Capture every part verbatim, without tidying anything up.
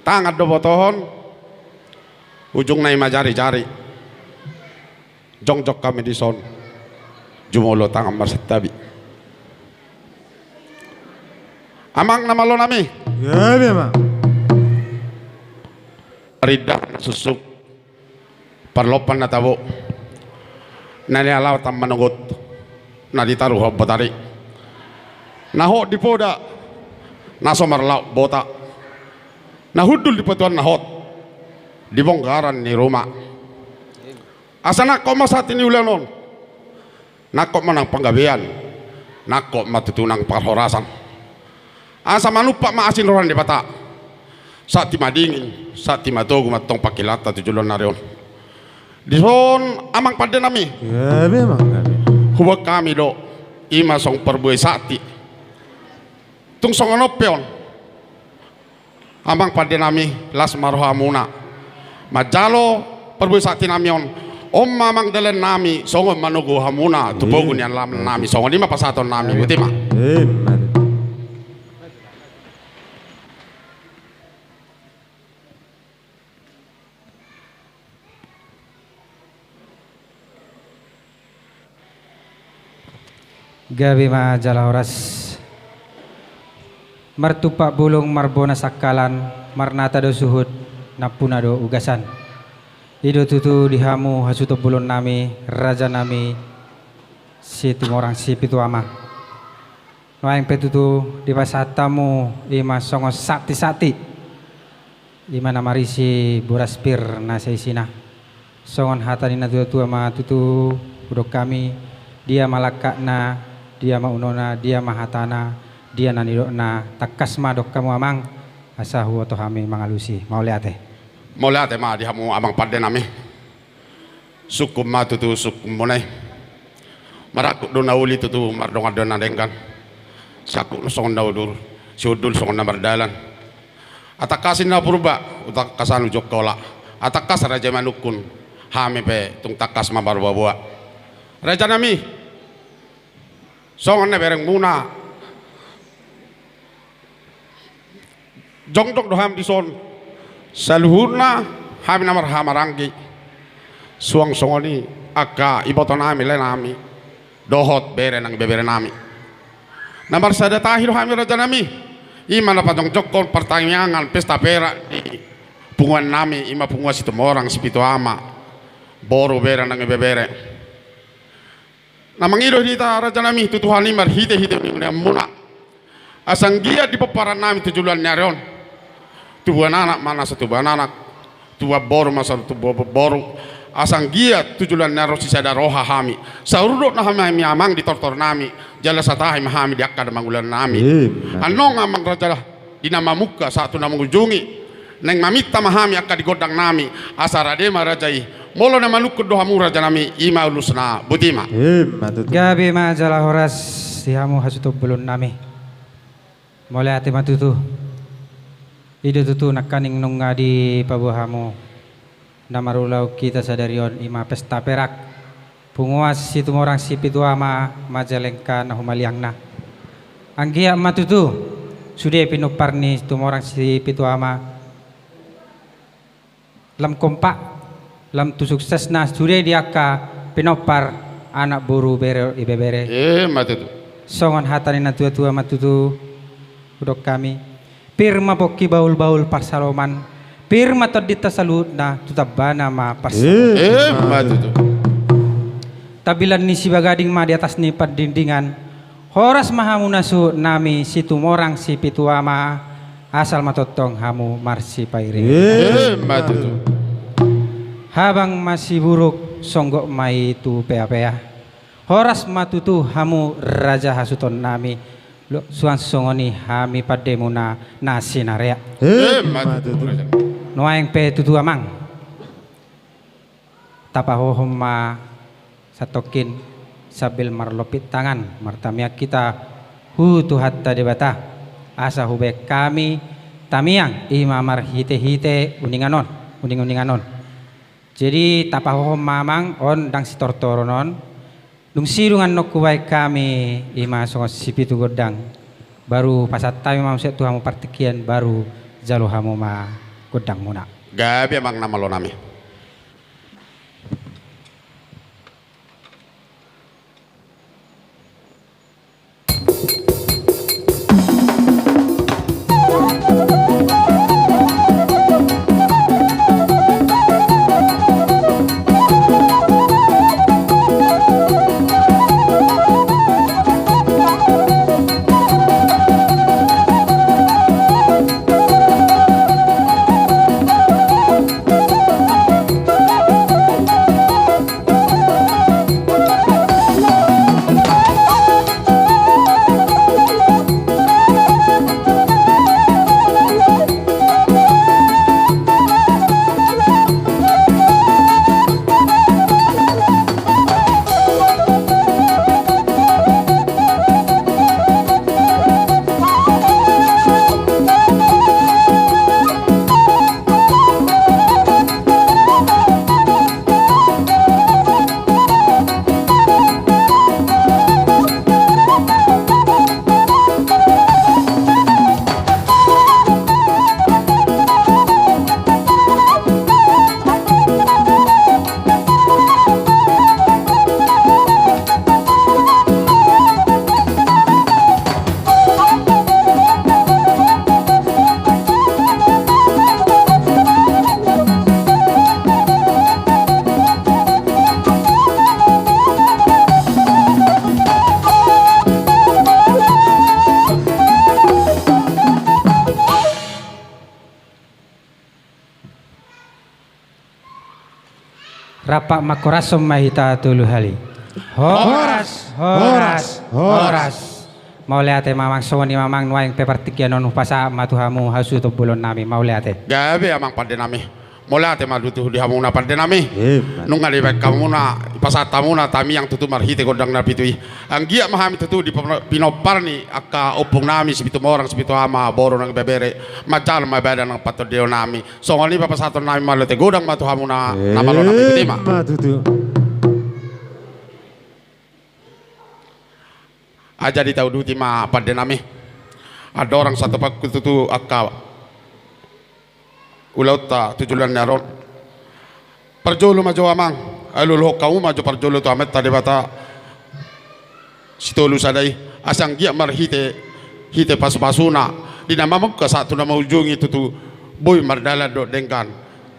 Tangan do botohon, ujungna i ma jari-jari. Jongjong hami dison, jumolo tangan marsantabi. Amang na malo nami. Gabe ma. Parindahan na suksuk, parlompan na tabo, na nialatan manogot, na ditaruhon botari, na hot di poda, na so marlaok bota, na hundul di potoan na hot, di bongkaran ni ruma. Asa nangkok ma sati ni ulaon on, nangkok ma nang panggabean, nangkok ma tutu nang parhorasan. Asa manumpak ma asi ni roha ni Debata. Sati madingin, sati matogu ma tong pangkilanta tu joloan ni ari on. Dison amang pande nami. Gabe ma, gabe. Huboan hami do, i ma songon parbue sati. Tung songon on pe on. Amang pande nami, las ma rohamuna manjalo parbue sati nami on. On ma amang dalan nami, songon manogu hamuna tu pogu ni alaman nami, songon i ma pasahaton nami. Boti ma. Ima. Gabe ma jala horas. Martumpak bulung marbona sangkalan, marnata do suhut, nampuna do ugasan. I do tutu di hamu hasuhuton bolon nami, raja nami, Situmorang Sipitu Ama. Nuaeng pe tutu dipasahat hamu i ma songon sati-sati, i ma na marisi boras pir na saisina. Songon hata ni natua-tua ma tutu hudok hami, dia ma langkatna, dia ma unokna, dia ma hatana, dia na nidokna, tangkas ma dok hamu amang, asa huboto hami mangalusi. Mauliate. Mauliate ma di hamu amang pande nami. Sungkun ma tutu sungkunmuna i. Marangkup do na uli tutu mardongan-dongan na denggan. Siangkup songon na udur, sihundul songon na mardalan. Atangkas i na purba, atangkasan ujung hola. Atangkas raja i manungkun, hami pe tung tangkas ma marboa-boa. Raja nami, songon na berengmuna. Jongjong do hami dison, saluhutna hami na marhahamaranggi. Suang songon i angka iboto nami, lae nami, dohot bere nang ibebere nami. Na marsada tahi do hami raja nami, i ma na pajongjonghon partangiangan pesta perak di punguan nami, i ma punguan Situmorang Sipitu Ama, boru bere nang ibebere. Na mangido hita raja nami tu Tuhan i marhite-hite ni uninganmuna. Asa anggiat di pomparan nami tu joloan ni ari on, tubuan anak ma na so tubuan anak, tubuan boru ma so tubuan boru. Asa anggiat tu joloan ni ari on sisada roha hami, saurdot ma hami amang di tortor nami, jala satahi ma hami di angka na mangula nami. Ima. Annon amang raja, di na mamungka sahat tu na mangujungi. Naeng maminta ma hami angka di gondang nami, asa rade ma raja i. Molo na manungkun do hamu raja nami, i ma ulusna. Boti ma. Ima tutu. Gabe ma jala horas di hamu hasuhuton bolon nami. Mauliate ma tutu. I do tutu nangkaning nunga dipaboa hamu na marulaon hita sadari on, i ma pesta perak punguan Situmorang Sipitu Ama Majalengka na humaliangna. Anggiat ma tutu sude pinompar ni Situmorang Sipitu Ama lam kompak, lam tu suksesna sude di angka pinompar, anak, boru, bere, ibebere. Ima tutu. Songon hata ni natua-tua ma tutu hudok hami. Pir ma pongki bahul-bahul parsaloman, pir ma tondinta saluhutna tu tambana ma parsaloman. Ima tutu. Tambilan ni sibagading ma di atas ni pandingdingan. Horas ma hamu na suhut nami Situmorang Sipitu Ama, asal ma tongtong hamu marsipairing. Ima tutu. Habang ma siburuk, songgop ma i tu pea-pea. Horas ma tutu hamu raja hasuhuton nami. Suang songon i hami pandemuna na sinarea. Ima tutu. Nuaeng pe tutu amang, tapahohom ma satongkin sambil marlompit tangan, martamiang hita hu Tuhanta Debata, asa hubaen hami tamiang i ma marhite-hite uningan on, uning-uningan on. Jadi tapahohom ma amang, on ndang sitortoron on. Dung sidung annon hubaen hami i ma songon sipitu gondang, baru pasahat hami ma muse tu hamu partingkian, baru jalo hamu ma gondangmuna. Gabe amang na malo nami. Rap mangkorashon ma hita tolu hali. Horas, horas, horas. Mauliate ma amang, songon i ma amang, nuaeng pe partingkian on hupasahat ma tu hamu hasuhuton bolon nami, mauliate. Gabe amang pande nami. Mauliate ma tutu di hamuna pande nami. Nunga dibaen hamuna, dipasahat hamuna tangiang tutu marhite gondang na pitu i. Anggiat ma hami tutu di pino-, pinompar ni angka ompung nami, Sipitumorang, Sipitu Ama, boru nang ibebere, manjalo ma badan nang pantondion nami. Songon i pasahaton nami, mauliate godang ma tu hamuna na malo nami. Ima tutu. Aja ditauduti ma pande nami. Andorang satupanku tutu angka ulaonta tu joloan ni ari on. Parjolo ma jo amang, alualuhon hamu ma jo parjolo tu Amanta Debata Sitolu Sada i, asa anggiat marhite, hite pasupasuna, di na mamungka sahat tu na mangujungi tutu boi mardalan dohot denggan.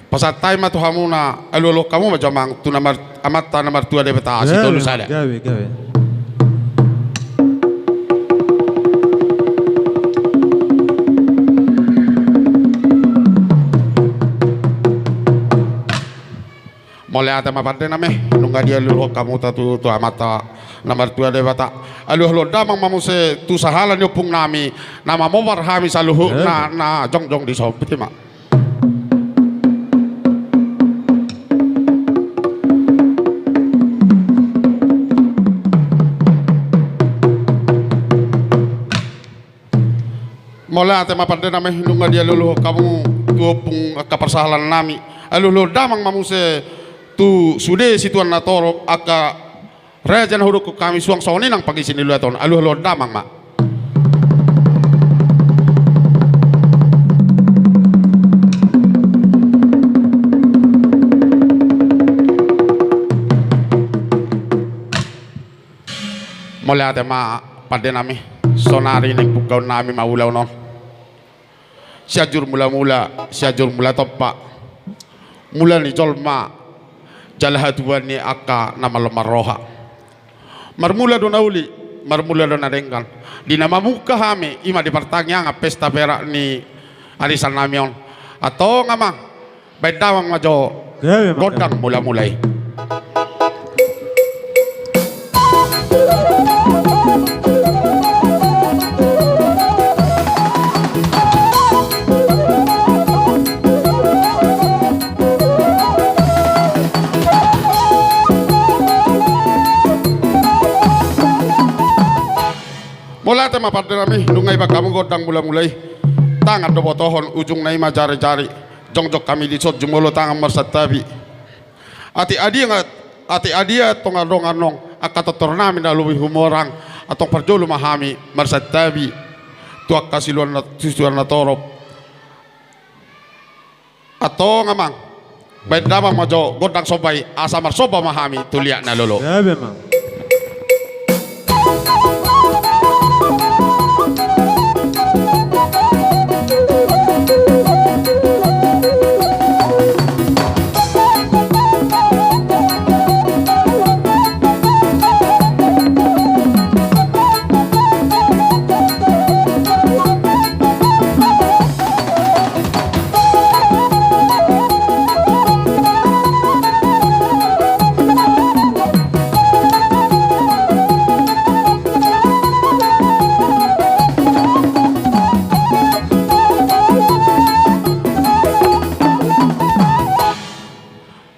Pasahat hami ma tu hamuna, alualuhon hamu ma jo amang, tu na mar-, Amanta na martua Debata Sitolu Sada. Gabe, gabe. Mauliate ma pande nami, nunga dialualuhon hamu tutu tu Amanta na martua Debata. Alualuhon damang ma muse tu sahala ni ompung nami, na mamopar hami saluhutna na jongjong di son. Botima. Mauliate ma pande nami, nunga dialualuhon hamu tu ompung angka parsahalan nami. Alualuhon damang ma muse tu sude situan na torop angka raja na hudokkon hami suang songon i nang pangisi ni ulaon on. Alualuhon damang ma. Mauliate ma pande nami, saonari naeng bungkaon nami ma ulaon on. Sianjur mulamula, Sianjur Mulatompa, mula ni jolma jala hatubuan ni angka na malo marroha. Marmula do na uli, marmula do na denggan. Di na mamungka hami, ima di partangiangan pesta perak ni arisan nami on. Antong amang, baen damang ma jo gondang mulamula i. Mauliate ma pande nami, nunga dibaen hamu gondang mulamula i. Tangan do botohon, ujungna i ma jarijari. Jongjong hami dison jumolo tangan marsantabi. Atik adia, atik adia tonga dongan on, angka tortor nami na lobi humorang, antong parjolo ma hami marsantabi tu angka siluan na, situan na torop. Antong amang, baen damang ma jo gondang somba i, asa marsomba ma hami tu liat na lolo. Gabe amang.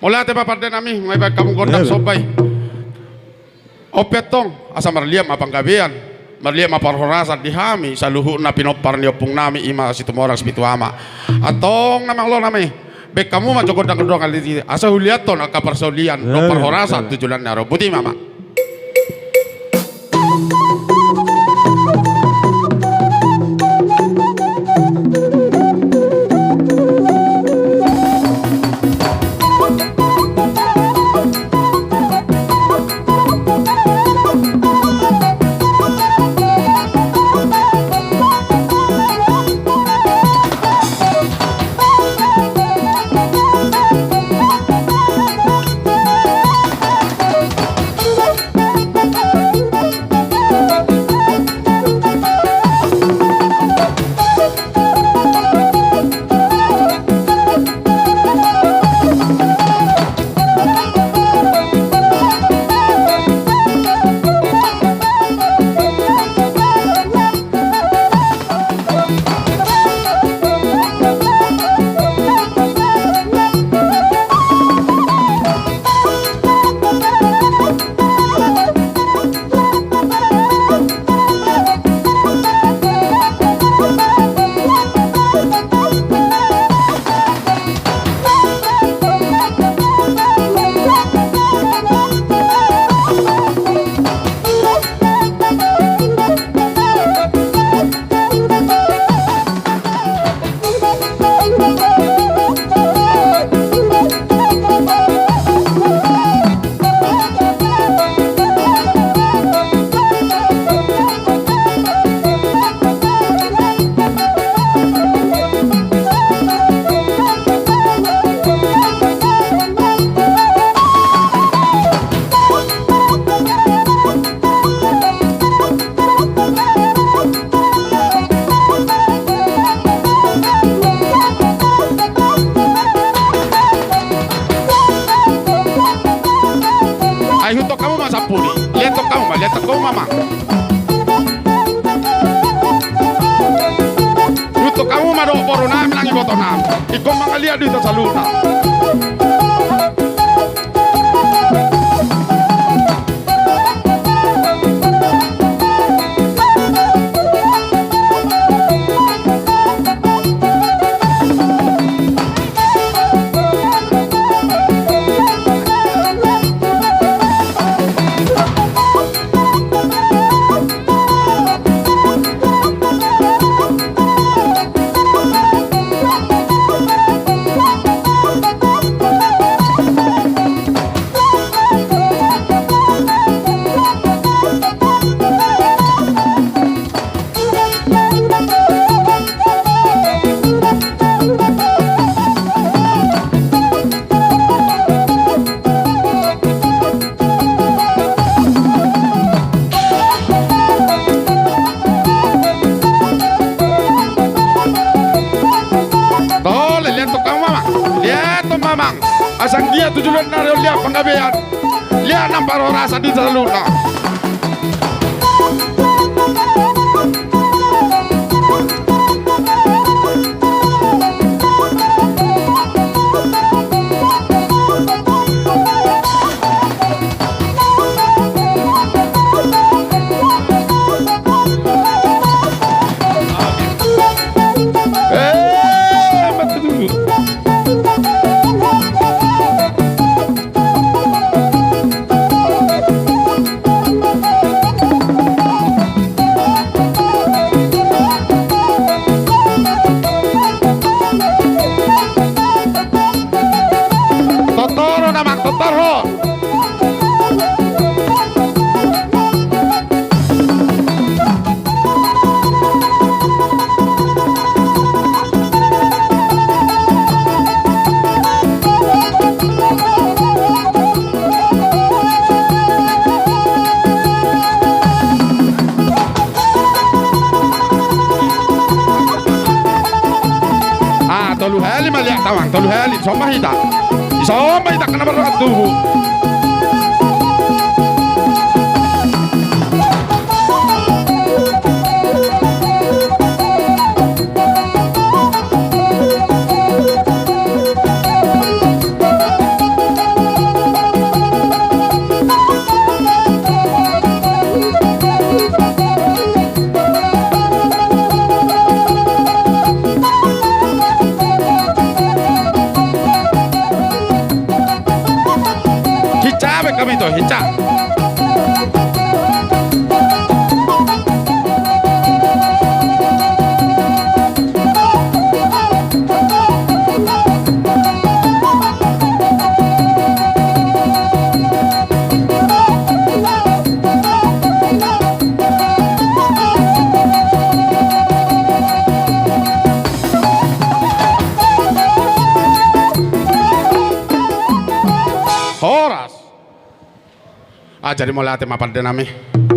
Mauliate ma pande nami, nga dibaen hamu gondang somba i. On pe antong, asa marliat ma panggabean, marliat ma parhorasan di hami saluhutna pinompar ni ompung nami, i ma Situmorang Sipitu Ama. Antong na mangalo nami, baen hamu ma jo gondang-gondang i, asa huliathon angka parsaulian dohot parhorasan tu joloan na ro. Boti ma amang. Ai ihuthon hamu ma sampuli. Liathon hamu ma, liathon hamu ma amang. Ihuthon hamu ma dohot boru nami nang iboto nami. Ingkon mangaliat do hita saluhutna. Tole, liathon hamu ma amang. Liathon ma amang. Asa anggiat tu joloan ni ari on liat panggabean, liat nang parhorasan di hita saluhutna. Tolu hali ma liat amang, tolu hali, dison ma hita. Dison ma hita angka na mardongan tubu. Hinsa be hami tu, hinsa. Horas. Ah, jadi mauliate ma pande nami.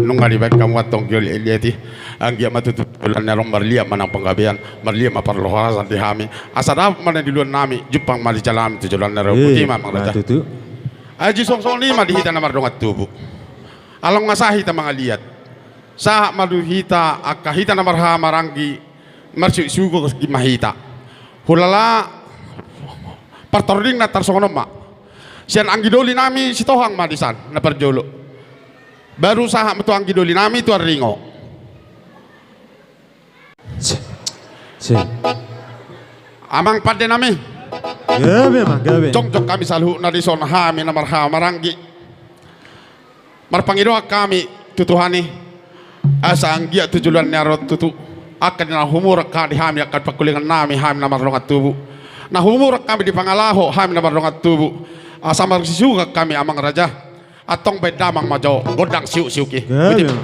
Nunga dibaen hamu antong giot liat i. Anggiat ma tutu joloan ni ari on marliat ma nang panggabean, marliat ma parhorasan di hami. Asa dapot ma na di uluan nami, jumpang ma di jala nami tu joloan ni ari on. Eh, boti ma amang raja. Tutu. Aji songon i ma di hita na mardongan tubu. Alai nga sahat hita mangaliat. Sahat ma di hita angka hita na marhaha maranggi, marsiukut-siukut ma hita. Hulala partordingna tarsongon on ma. Sian anggi doli nami Sitohang ma di san na parjolo. Baru sahat ma tu anggi doli nami Tuanringo. Si. Si. Amang pande nami. Gabe ma, gabe. Jongjong hami saluhutna dison hami na marhaha maranggi. Marpangidoan hami tu Tuhan i, asa anggiat tu joloan ni ari on tutu, angka na humurang haha di hami angka pangkulingan nami, hami na mardongan tubu. Na humurang hami di pangalaho, hami na mardongan tubu. Asa marsiukut hami amang raja. Antong baen damang ma jo gondang siukut-siukut i. Gabe. Boti ma.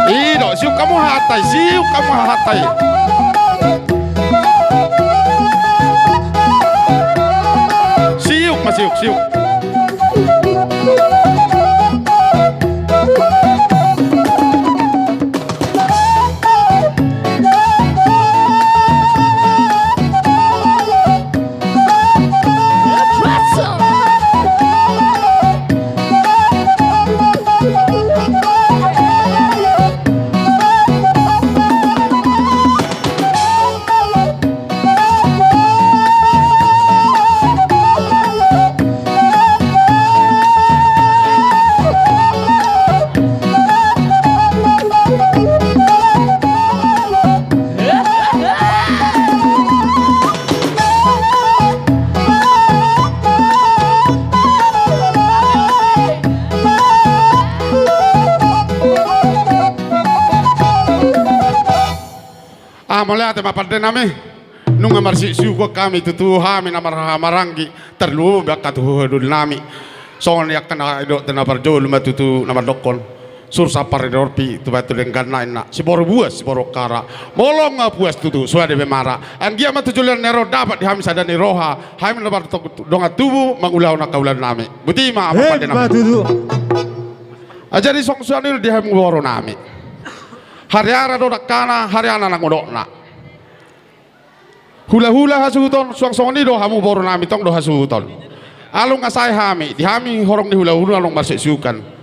I do, siuk hamu hahanta i, siuk hamu hahanta i. Siuk ma, siuk, siuk. Ah, mauliate ma pande nami. Nunga marsiuksiukon hami tutu, hami na marhahamaranggi, tarlumobi angka tu haha dolok nami. Songon i angka na nidok na parjolo ma tutu na mandokkon: Sursang paridorpi tu batu dengganna, inna siboru buas siboru kara. Molo nga puas tutu sude be mara. Anggiat ma tu joloan ni ari on dapot di hami sada ni roha, hami na mardongan tubu mangulahon angka ulaon nami. Botima amang pande nami. Emma tutu. Ah, jadi songon i do di hamu boru nami. Hariara do dangkana, hariara nang unokna. Hulahula hasuhuton, suang songon i do hamu boru nami tong do hasuhuton. Alai nga sae hami, di hami horong ni hulahula adong marsiuksiukan.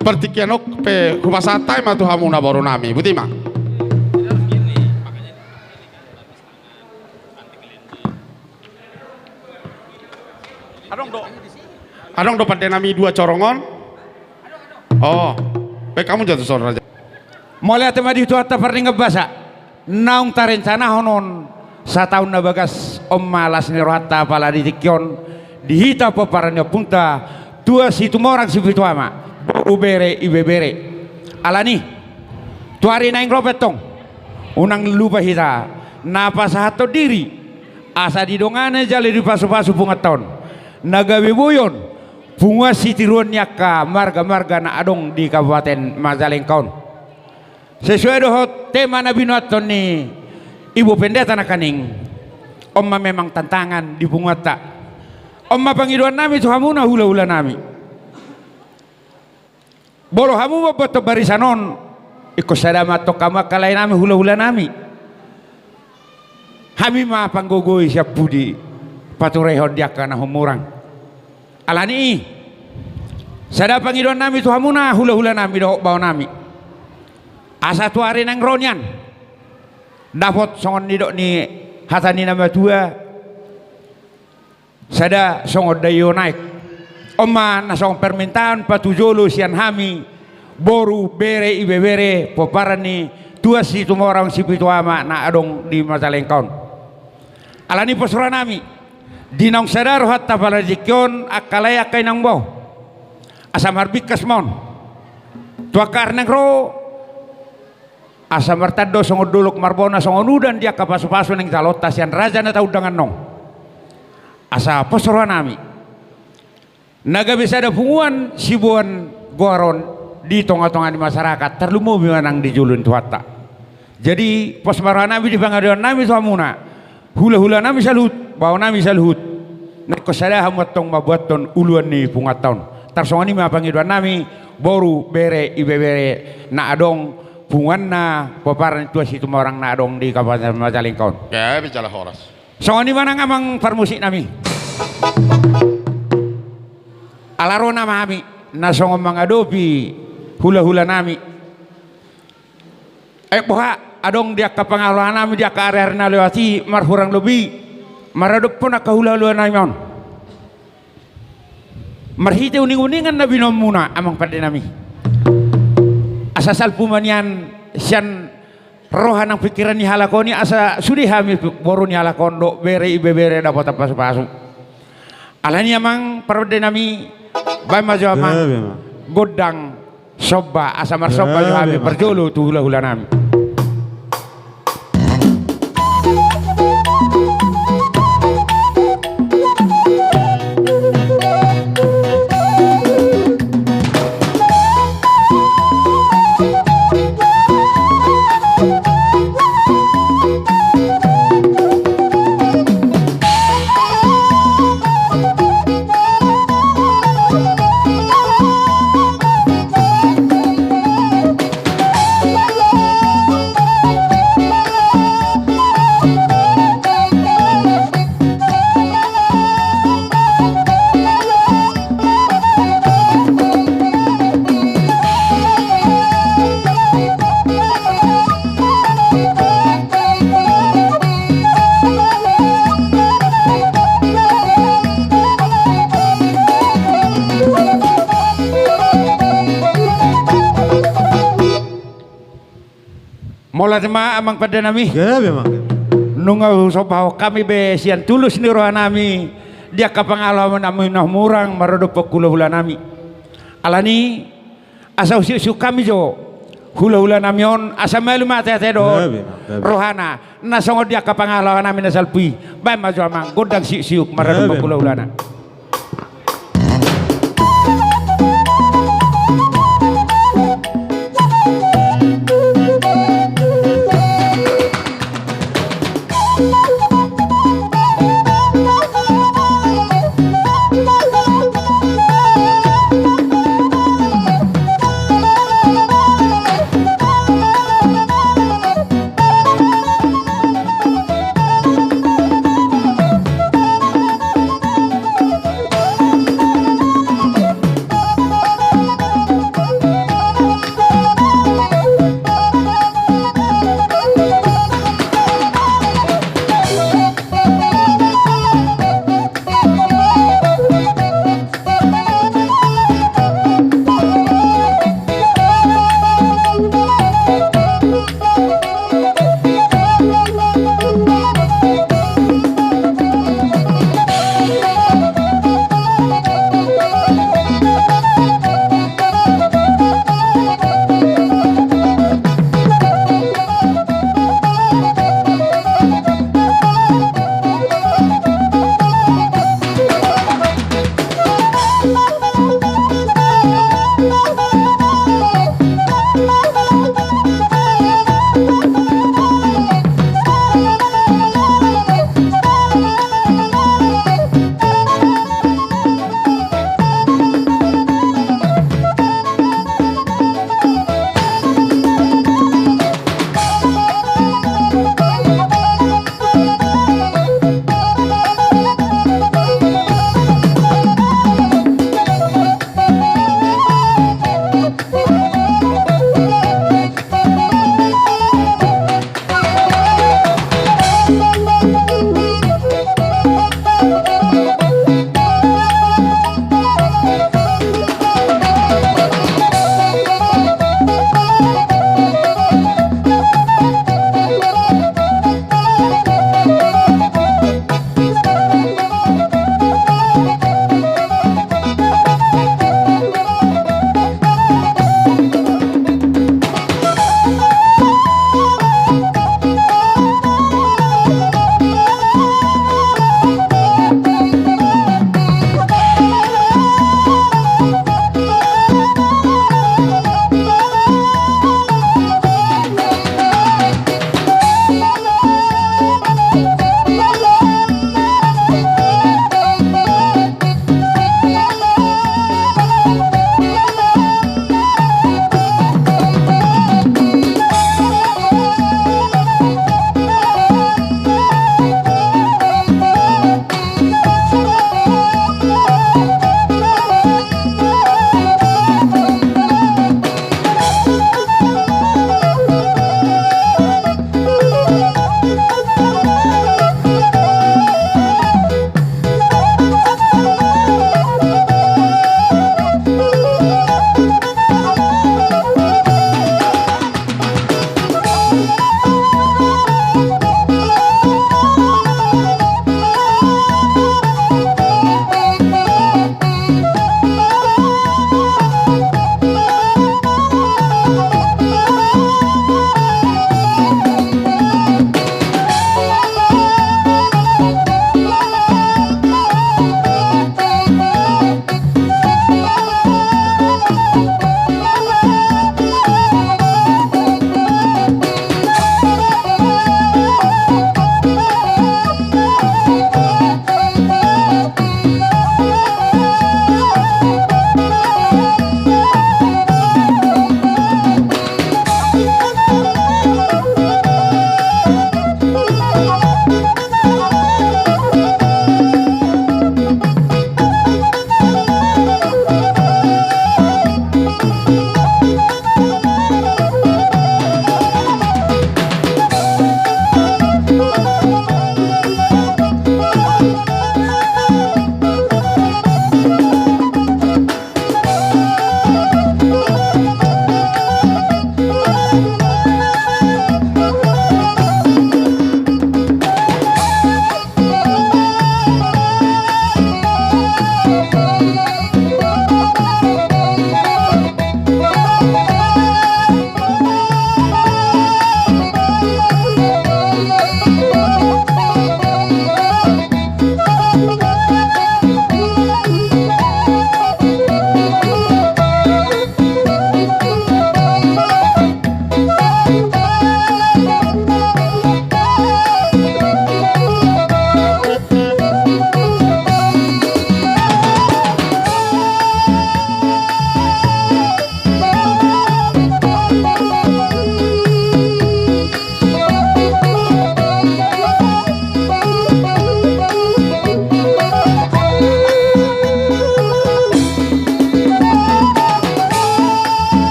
Partingkian on pe hupasahat hami ma tu hamuna boru nami. Botima. Adong do. Adong do pande nami dua corong on. Oh, baik, hamu jatuh saudara. Mauliate ma di Tuhanta pardenggan basa. Naung tarencanahon on sataon na bagas, on ma las ni rohanta apala di tingki on, di hita pomparan ni ompunta Tuan Situmorang Sipitu Ama, boru, bere, ibebere. Alani, tu ari naeng ro pe tong, unang lupa hita na pasahathon diri, asa didongani jala dipasupasu punguanta on, na gabe boi on punguan sitiruon ni angka margamarga na adong di Kabupaten Majalengka on. Sesuai dohot tema na binoathon ni Ibu Pendeta nangkaning, on ma memang tantangan di punguanta. On ma pangidoan nami tu hamuna hulahula nami. Molo hamu mamboan barisan on, ingkon sada ma antong hamu angka lae nami, hulahula nami. Hami ma panggogoi sian pudi paturehon di angka na humurang. Alani i, sada pangidoan nami tu hamuna hulahula nami dohot bao nami, asa tu ari naeng ro nian dapot songon nidok ni hata ni na matua, sada songon daion aek. On ma na songon permintaan patujolo sian hami, boru, bere, ibebere, pomparan ni Tuan Situmorang Sipitu Ama na adong di Majalengka on. Alani pos roha nami, di naung sada rohanta apala di tingki on, angka lae angka inang, bao, asa marbingkas ma on tu angka ari naeng ro, asa martanda songon dolok marbona songon udan di angka pasupasu naeng jaloonta sian raja na taundang annon. Asa pos roha nami, na gabe sada punguan siboan goar on di tongatonga ni masyarakat, tarlumobi ma nang di jolo ni Tuhanta. Jadi pos ma roha nami di pangidoan nami tu hamuna hulahula nami saluhut, bao nami saluhut, na ingkon sada hamu antong mamboathon uluan ni punguanta on. Tarsongon i ma pangidoan nami, boru, bere, ibebere na adong punguanna pomparan ni Tuan Situmorang na adong di Kabupaten Majalengka on. Gabe jala horas. Songon i ma nang amang parmusik nami. Ala ro nama hami na songon mangadopi hulahula nami. Ai boha adong di angka pangalaho nami di angka ariari na lewat i, marhurang lobi maradophon angka hulahula nami on, marhite uninguningan na binoanmuna amang pande nami. Asa salpu ma nian sian roha nang pingkiran ni halak on i, asa sude hami boru ni halak on dohot bere, ibebere dapotan pasupasu. Alani amang pande nami, baen ma jo amang gondang somba, asa marsomba jo hami parjolo tu hulahula nami. Mauliate ma amang pande nami. Gabe ma. Nunga husombahon hami be sian tulus ni roha nami di angka pangalaho nami na humurang maradophon hulahula nami. Alani asa husiuksiuk hami jo Hulahula nami on asa malum ma ate-ate dohot rohana. Na songon dia angka pangalaho nami na salpu i, baen ma jo amang gondang siuk-siuk maradu ma hulahulana.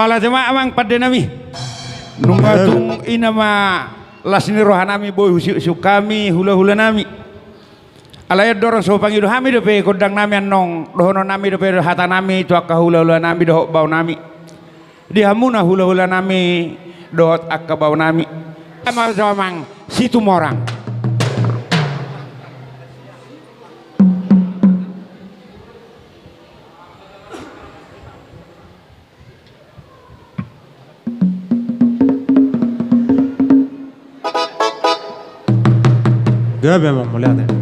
Ala tema amang pande nami. Nunga tung ina ma las ni roha nami boi husiuk-siuk hami hula-hula nami. Alai andorang so pangido hami dope gondang nami annon, dohonon nami dope hata nami tu angka hula-hula nami dohot bao nami. Di hamuna hula-hula nami dohot angka bao nami. Ama jo amang Situmorang. Gabe ma mauliate.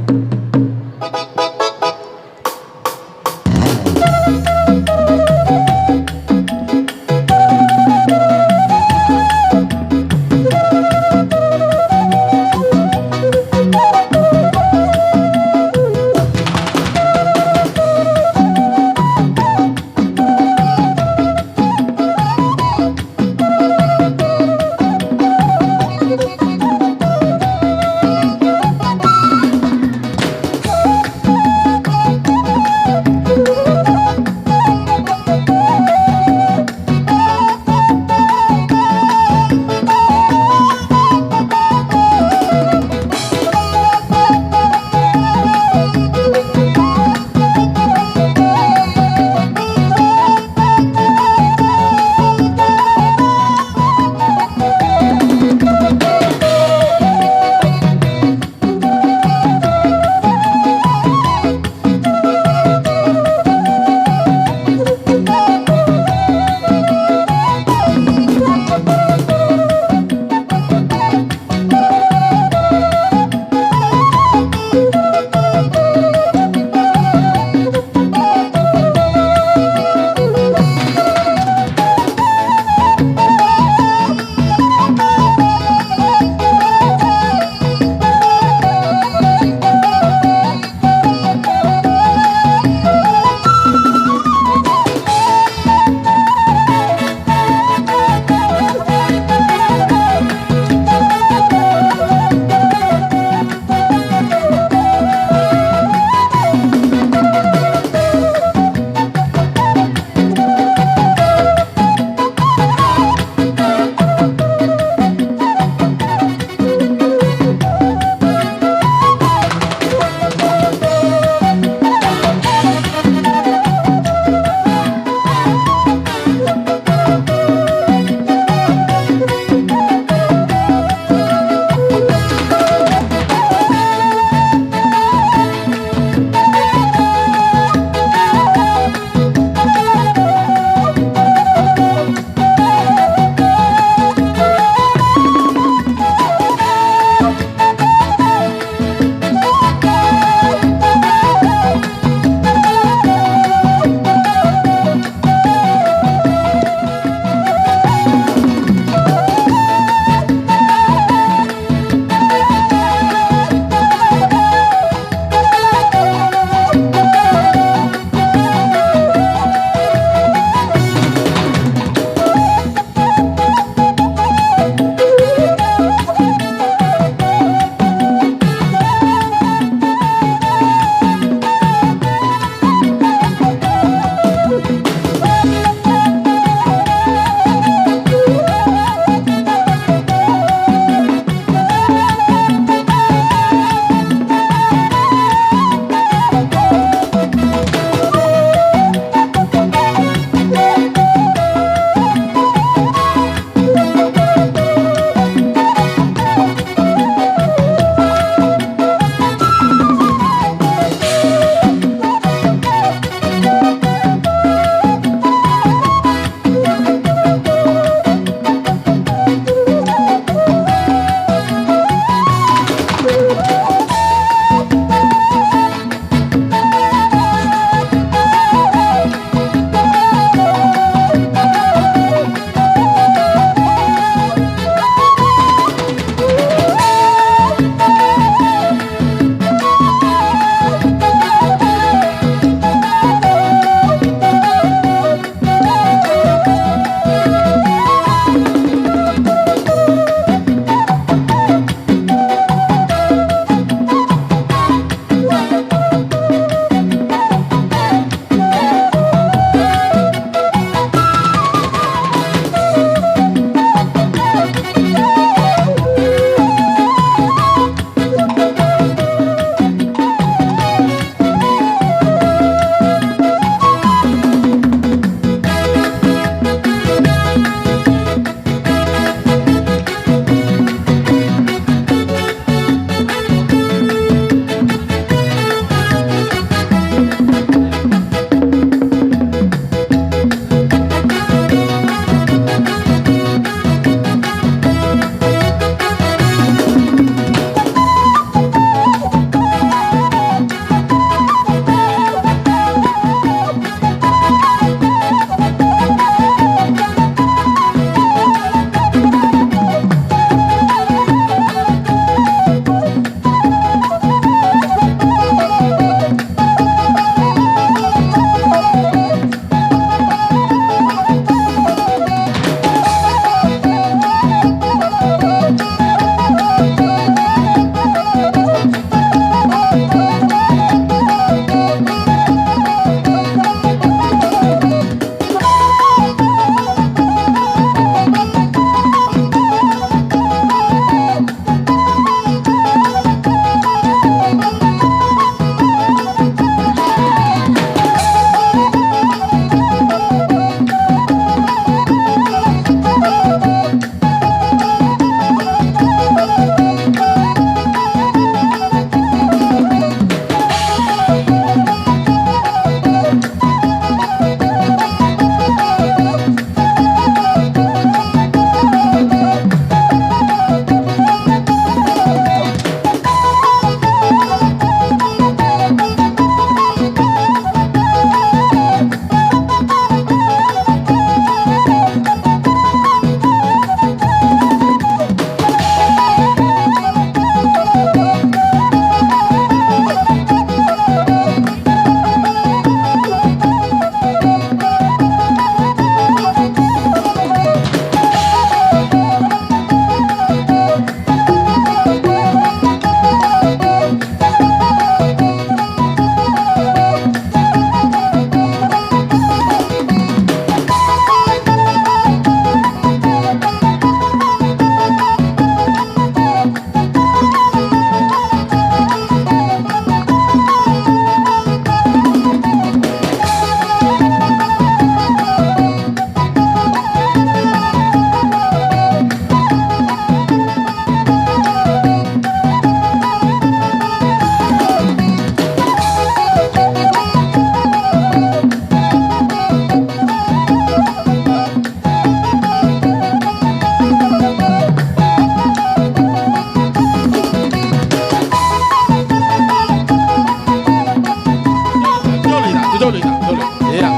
Jolo, jolo. Ia.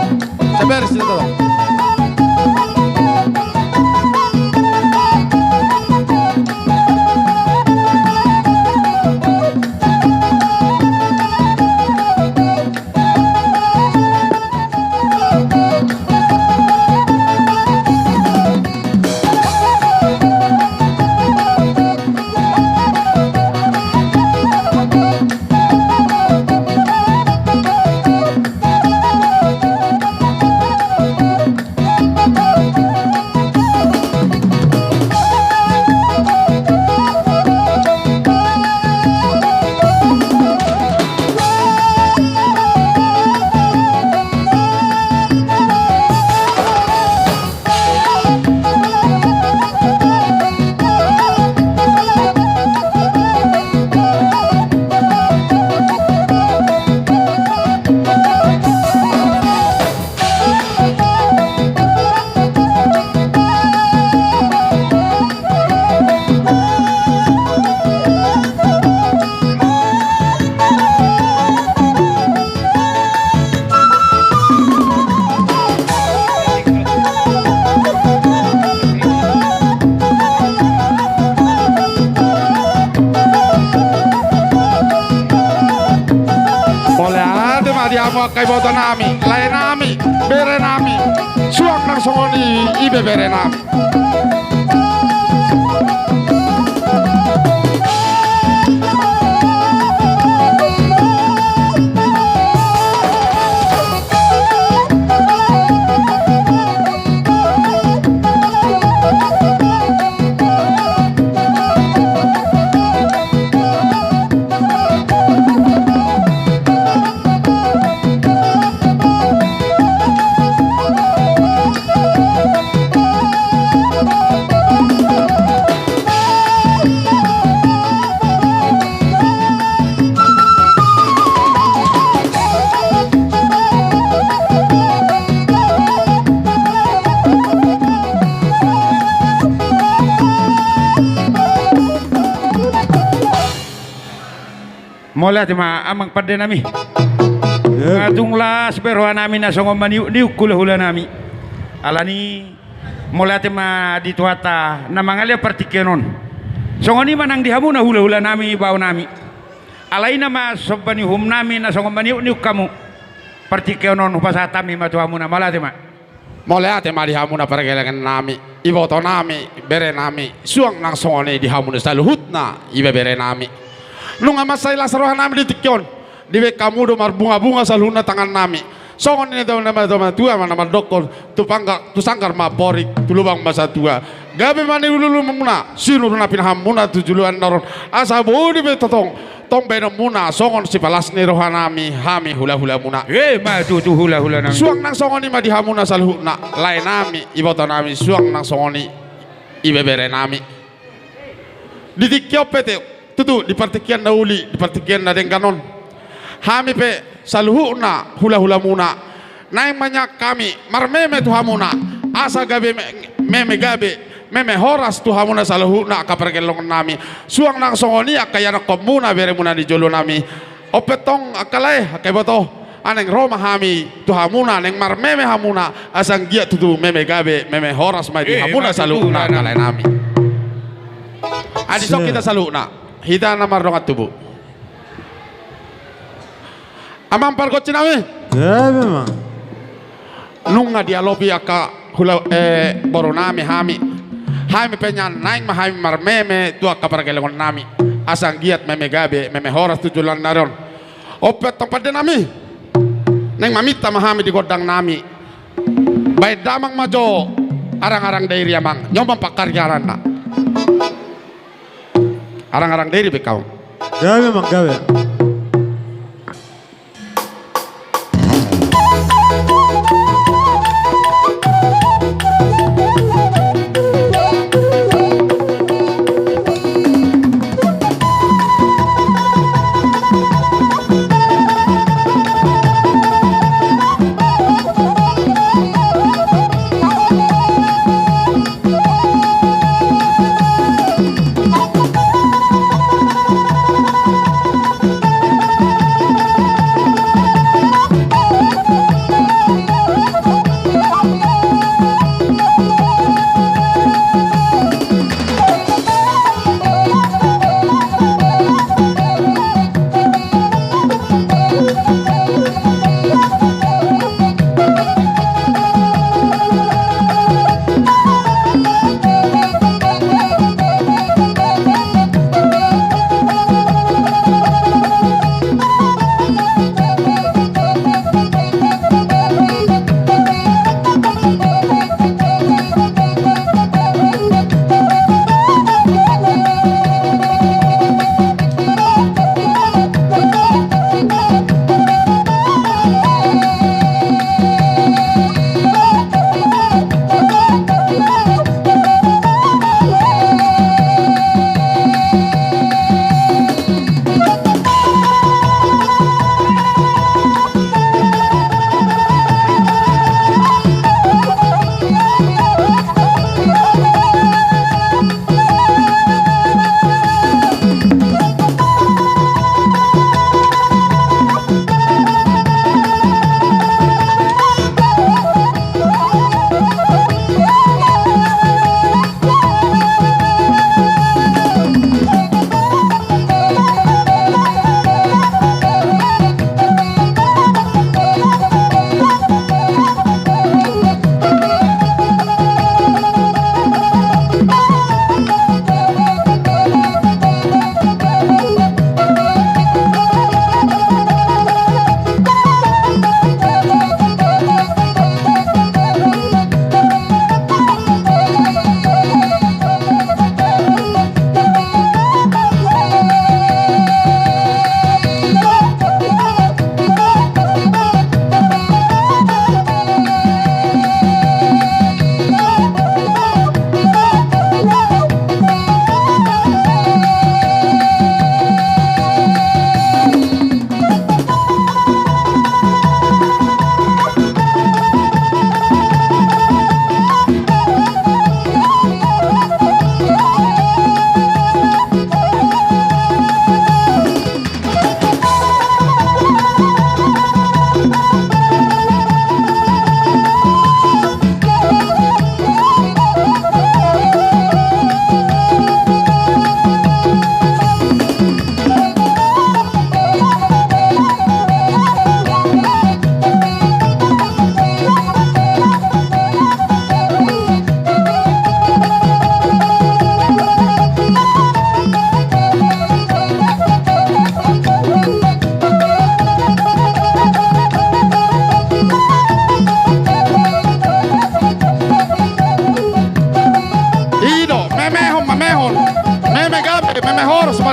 Sabar, sini, tolong. Mauliate ma di hamu angka ibotonami, laenami, berenami, suang nang songon i ibeberenami. Mauliate ma amang pandenami. Ia. Nga tung las be rohanami na songon maniukniuk hulahulanami. Alani mauliate ma di Tuhanta na mangalean partingkian on. Songon i ma nang di hamuna hulahulanami baonami. Alai na ma somba ni uhumnami na songon maniukniuk hamu. Partingkian on hupasahat hami ma tu hamuna, mauliate ma. Mauliate ma di hamuna pargelengennami, ibotonami, berenami, suang nang songon i di hamuna saluhutna ibeberenami. Nunga mansai las rohanami di tingki on, dibaen hamu do marbungabunga saluhutna tangannami. Songon i na tau na matua ma na mandokkon, tu pangga-, tu sanggar ma amporik, tu lubang ma satua. Gabe ma ni uluulamuna, sinur na pinahanmuna tu joloan na ro on, asa boi do be tongtong tong baenonmuna songon sipalas ni rohanami hami hulahulamuna. Emma tutu, hulahulanami. Suang nang songon i ma di hamuna saluhutna, laenami, ibotonami, suang nang songon i ibeberenami. Di tingki on pe tutu, di partingkian na uli, di partingkian na denggan on, hami pe saluhutna hulahulamuna naeng manjangkon hami marmeme tu hamuna, asa gabe me-, meme gabe, meme horas tu hamuna saluhutna angka pargelengennami. Suang nang songon i angka ianakhonmuna, beremuna di jolonami. On pe tong angka lae, angka iboto, naeng ro ma hami tu hamuna, naeng marmeme hamuna, asa anggiat tutu meme gabe, meme horas ma di hamuna saluhutna angka laenami. Adi, dison hita saluhutna, hita na mardongan tubu. Amang pargonsinami. Gabe ma. Nunga dialopi angka hula, eh, borunami hami. Hami pe nian naeng ma hami marmeme tu angka pargelengennami, asa anggiat meme gabe, meme horas tu joloan na ro on. On pe tong pandenami, naeng maminta ma hami di gondangnami. Baen damang ma jo arangarang dairi, amang. Nyoman pangkarianganna. Arangarang dairi be kau. Gabe, amang, gabe.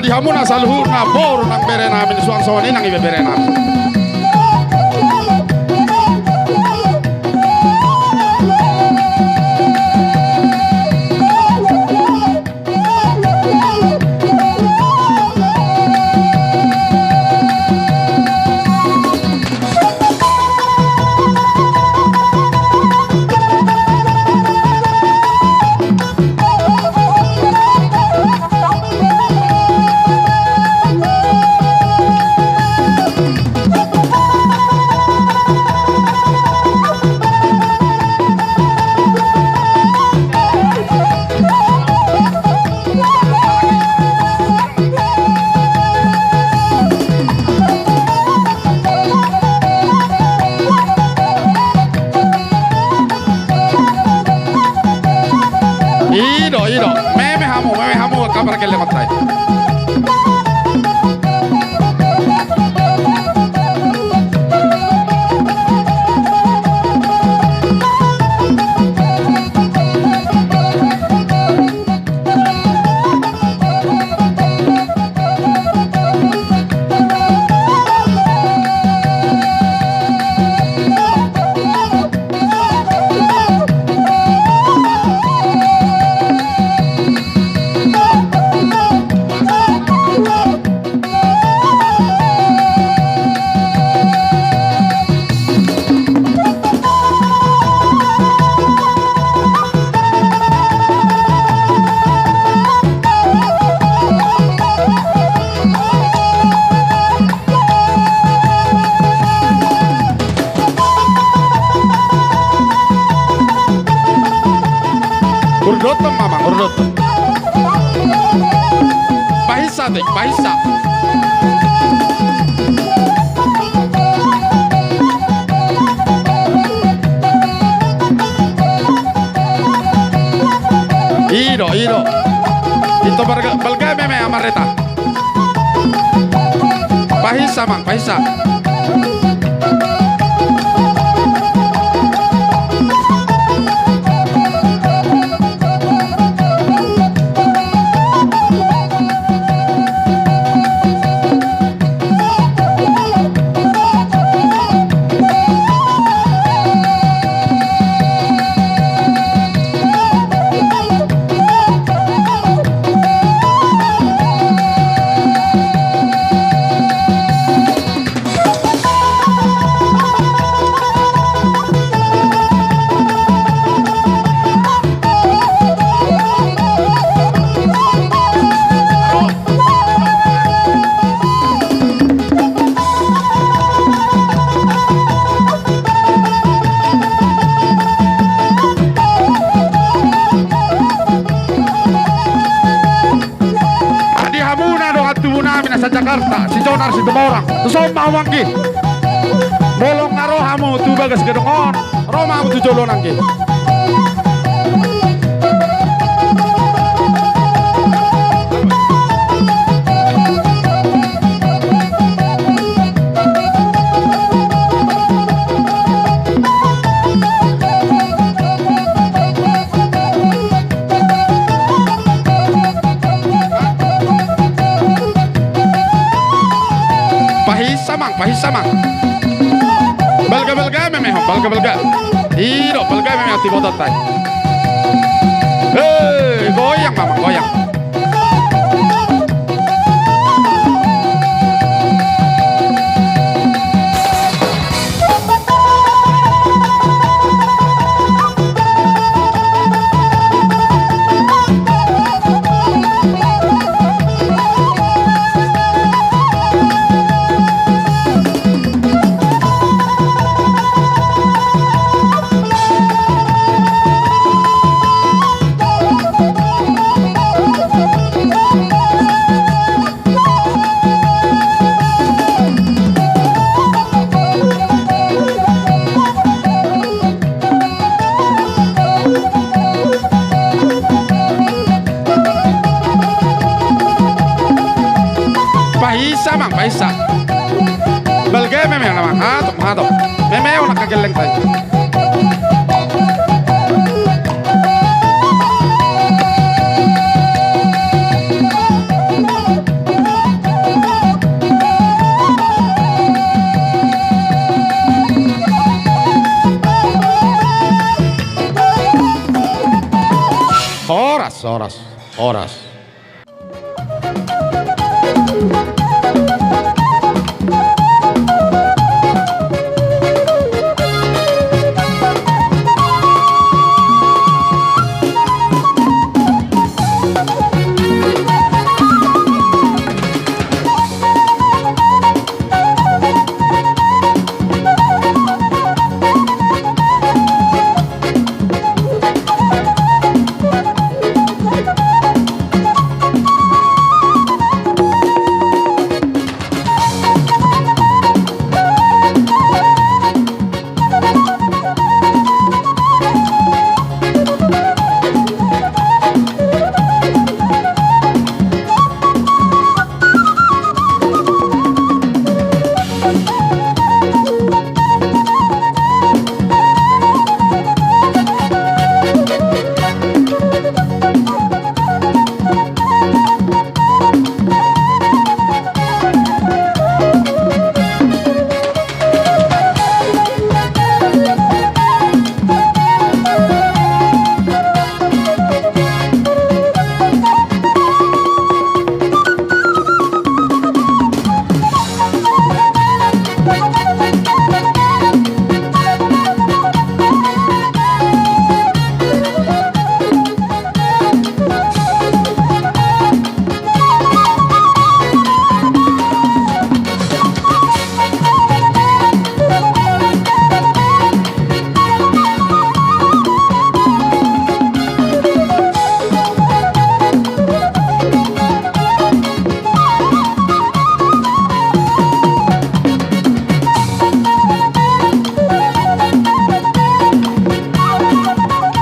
Di hamuna saluhutna boru nang bere nami, suang songon i nang ibeberena. I do, i do. Meme hamu, meme hamu, kabar gelleng on tai. Urdoton, Mamang, urdoton. Pahinsa, Tek, pahinsa. I do, i do. Ito balga, balga meme amareta. Pahinsa, Mang, pahinsa. Di hamuna dongan tubunami na sa Jakarta, si Jonar Situmorang. Tuson ma hamu anggi. Molo nga ro hamu tu bagas gedung on, ro ma hamu tu jolo on anggi. Pahinsa, Mang, pahinsa, Mang. Balga, balga meme ho, balga, balga. I do, balga meme ho, tiboto tai. Hei, goyang, Mamang, goyang. Pahinsa, Mang, pahinsa. Balga meme ho, Mang. Hatop, hatop. Meme ho na angka gelleng tai. Horas, horas.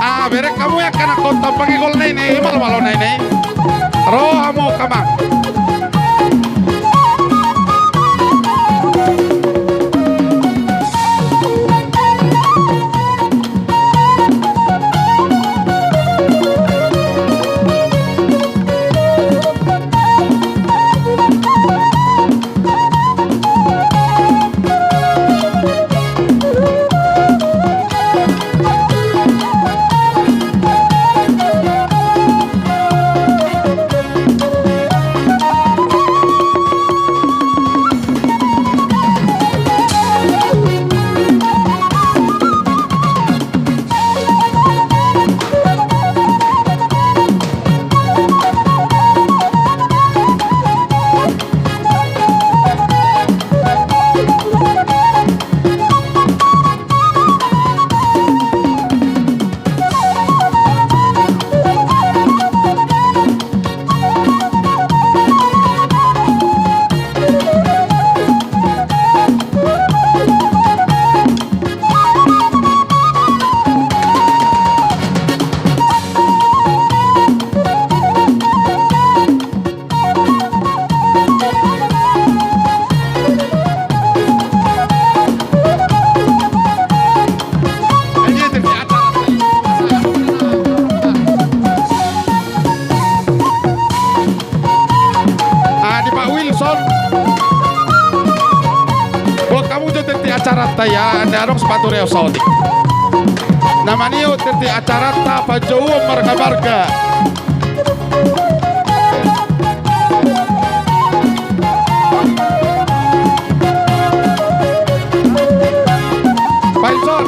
Ah, bereng hamu angka anakhonta, pangigol na i, na i, malo-malo na i, na i. Ro hamu, amang. Ah, di Pak Wilson. Buat hamu jo tirti acaranta, ya, anda adong sepatu reos saotik. Na mangido tirti acaranta, panjouon marga-marga. Pak Wilson.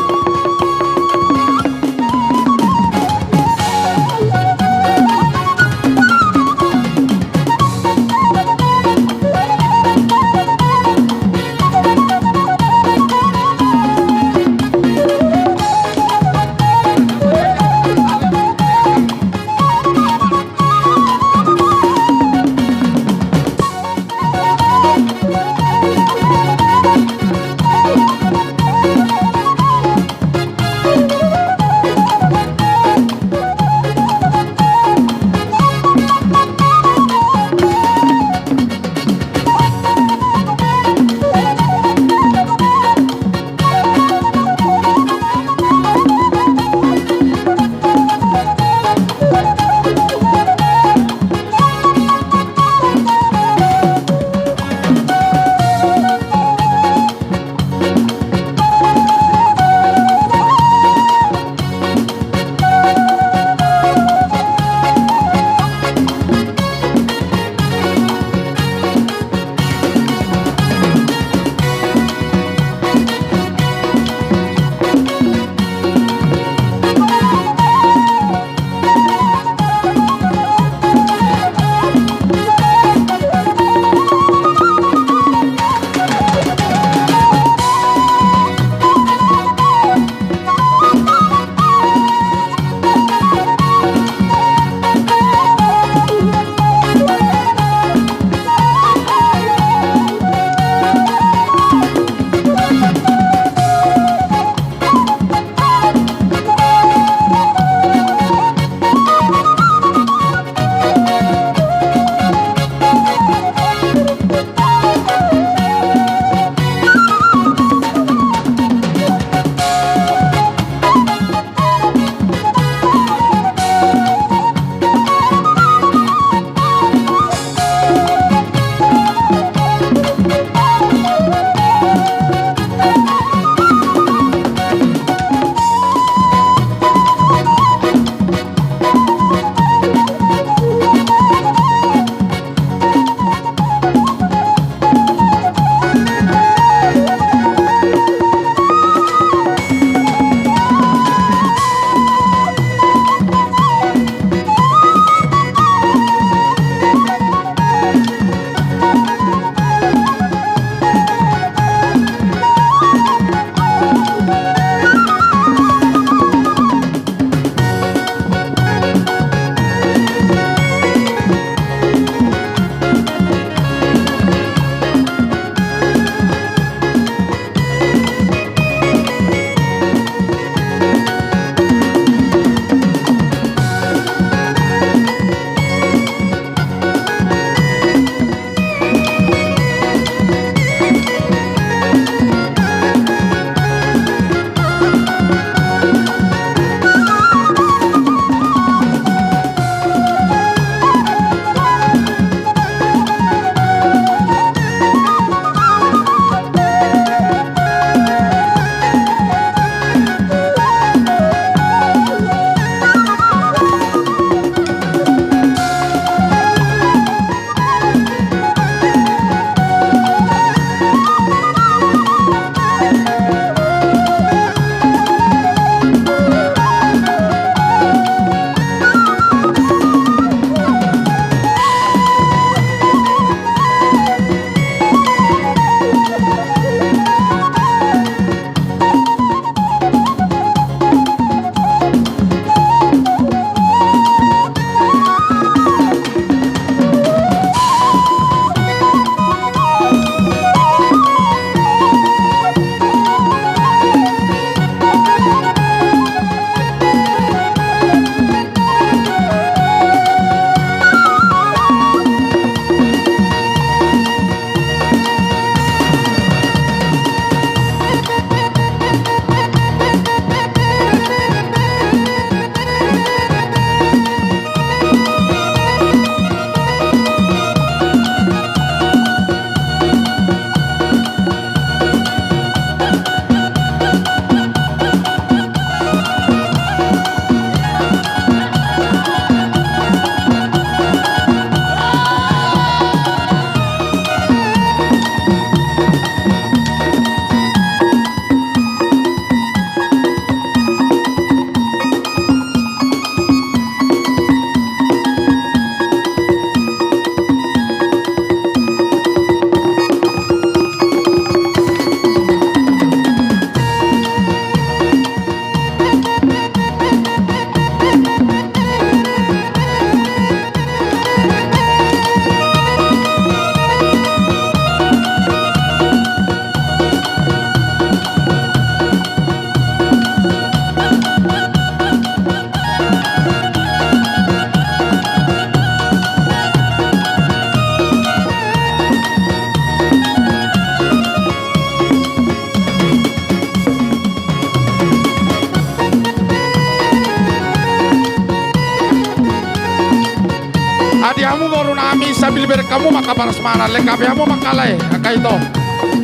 Adi hamu boru nami, sambil bereng hamu ma angka parasmanan, lengkapi hamu ma angka lae, angka ito.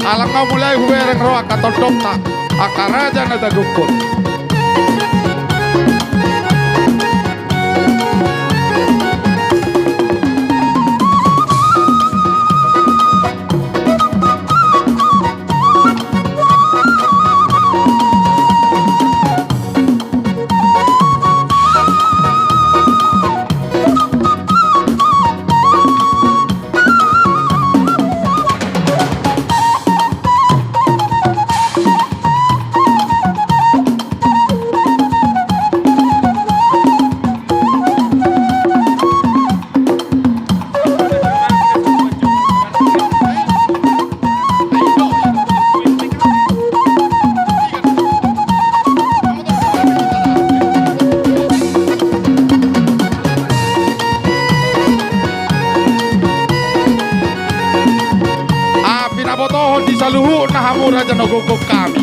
Ala nga mulai hubereng ro angka tondongta, angka raja na tagokhon. Api na botohon di saluhutna hamu raja na gokhon hami.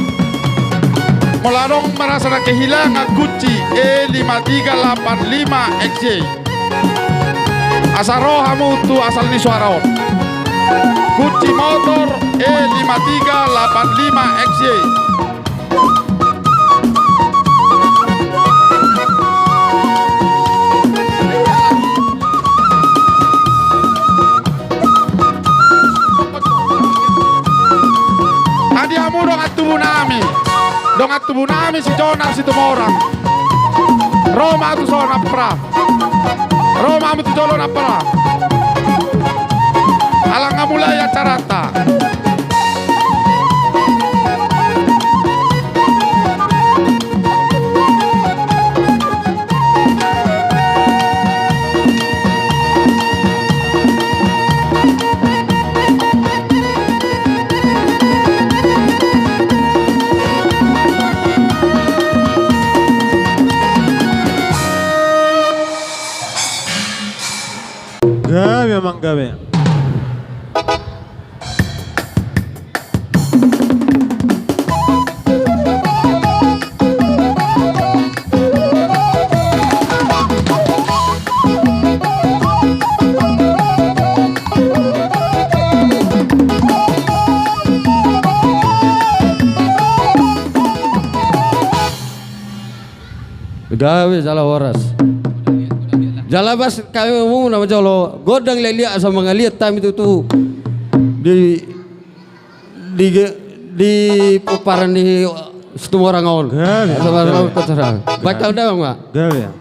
Molo adong merasa na kehilangan kunci E lima tiga delapan lima X Y, asa ro hamu tu asal ni suara on. Kunci motor E lima tiga delapan lima X Y. Adi hamu dongan tubu nami, dongan tubu nami si Jonar Situmorang. Ro ma tu son, Ampra. Ro ma hamu tu jolo, Ampra. Ala nga mulai acaranta. Gabe amang, gabe. Gabe jala horas. Jala bas hami muna ma jolo, gondang liat-liat asa mangaliat hami tutu di, di, di pomparan ni Situmorang on. Gabe, gabe. Baik, kau damang ma. Gabe.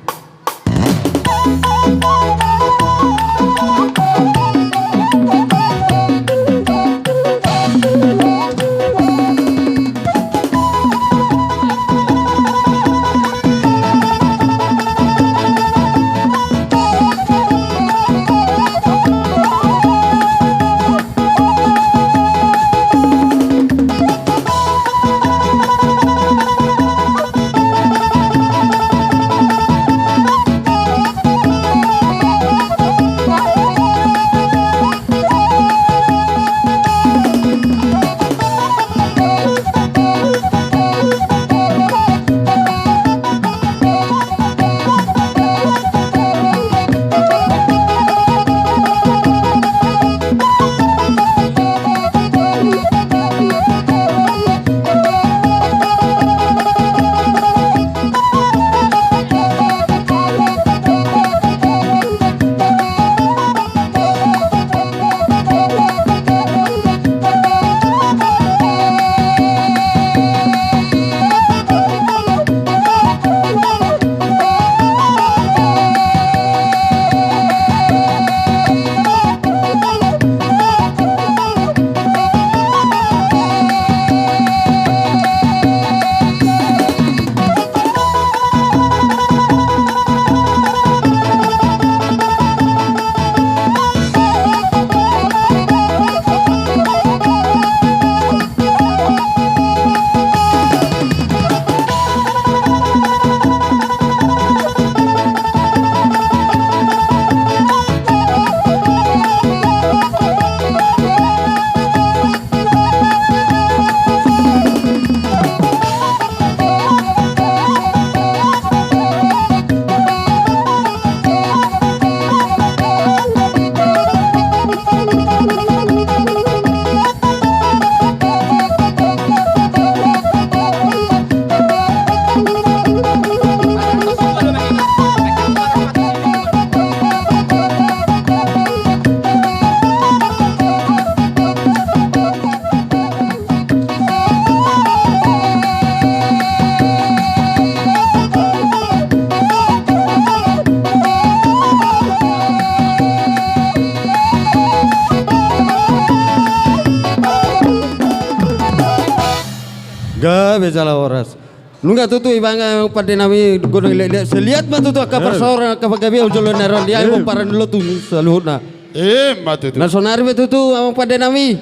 Gabe jala horas. Nunga tutu ibana pande nami godang lele. Seliat ma tutu angka parsaoran angka panggabean jolo na ro dia pomparan ni lontung saluhutna. Ima tutu. Na sonari pe tutu amang pande nami.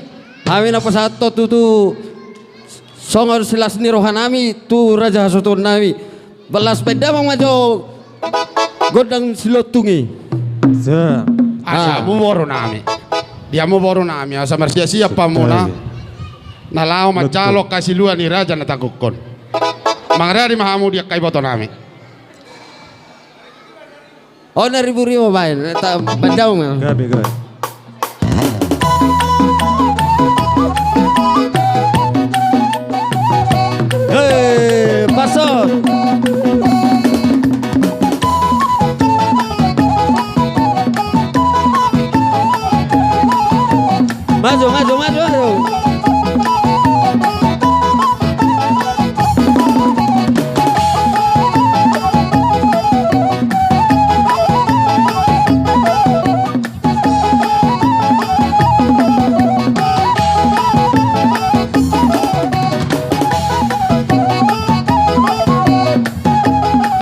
Hami na pasahathon tutu songon silas ni roha nami tu raja hasuhuton nami. Balga pe damang ma jo gondang silontung i. Asa hamu boru nami. Dia hamu boru nami asa marsiasiap hamuna. Na laho manjalo hasiluan ni raja na tangkukhon. Mangaradi ma hamu di angka iboto nami. On na ribu-ribu baen, ta pandang ma. Gabe, gabe. Hei, pason. Maju, maju, maju, maju.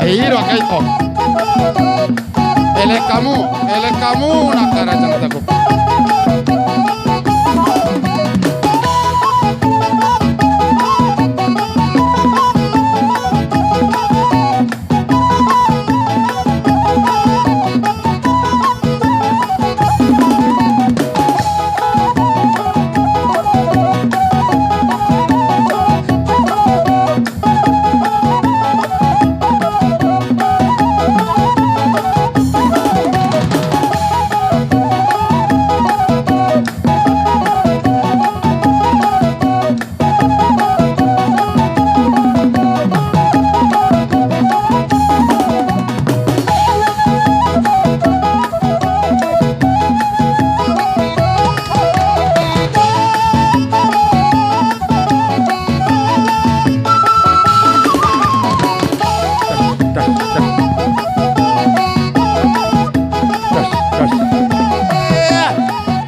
Ai iro angka ito. Elek hamu, elek hamu na angka raja na tangkukhon.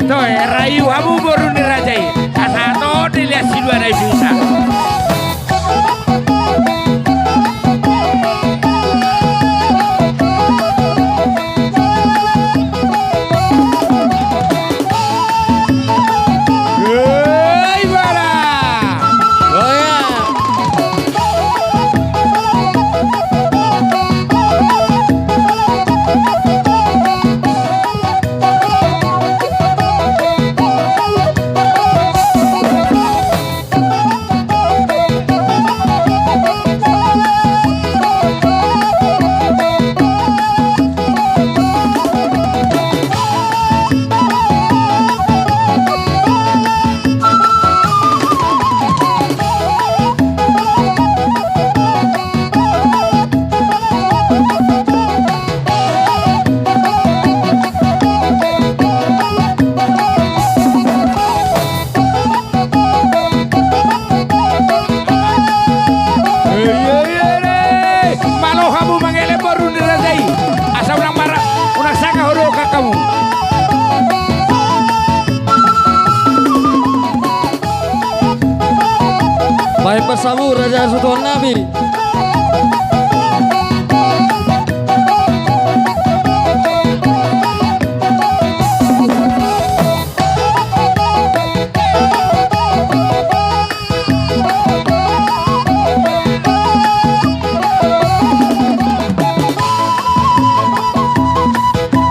Toe, rayu hamu boru ni raja i. Asa to dilihat si dua na i bisa. Malo hamu mangelek boru ni raja i. Asa unang mara, unang sanga ho do hamu. Baen ma hamu raja hasuhuton nami.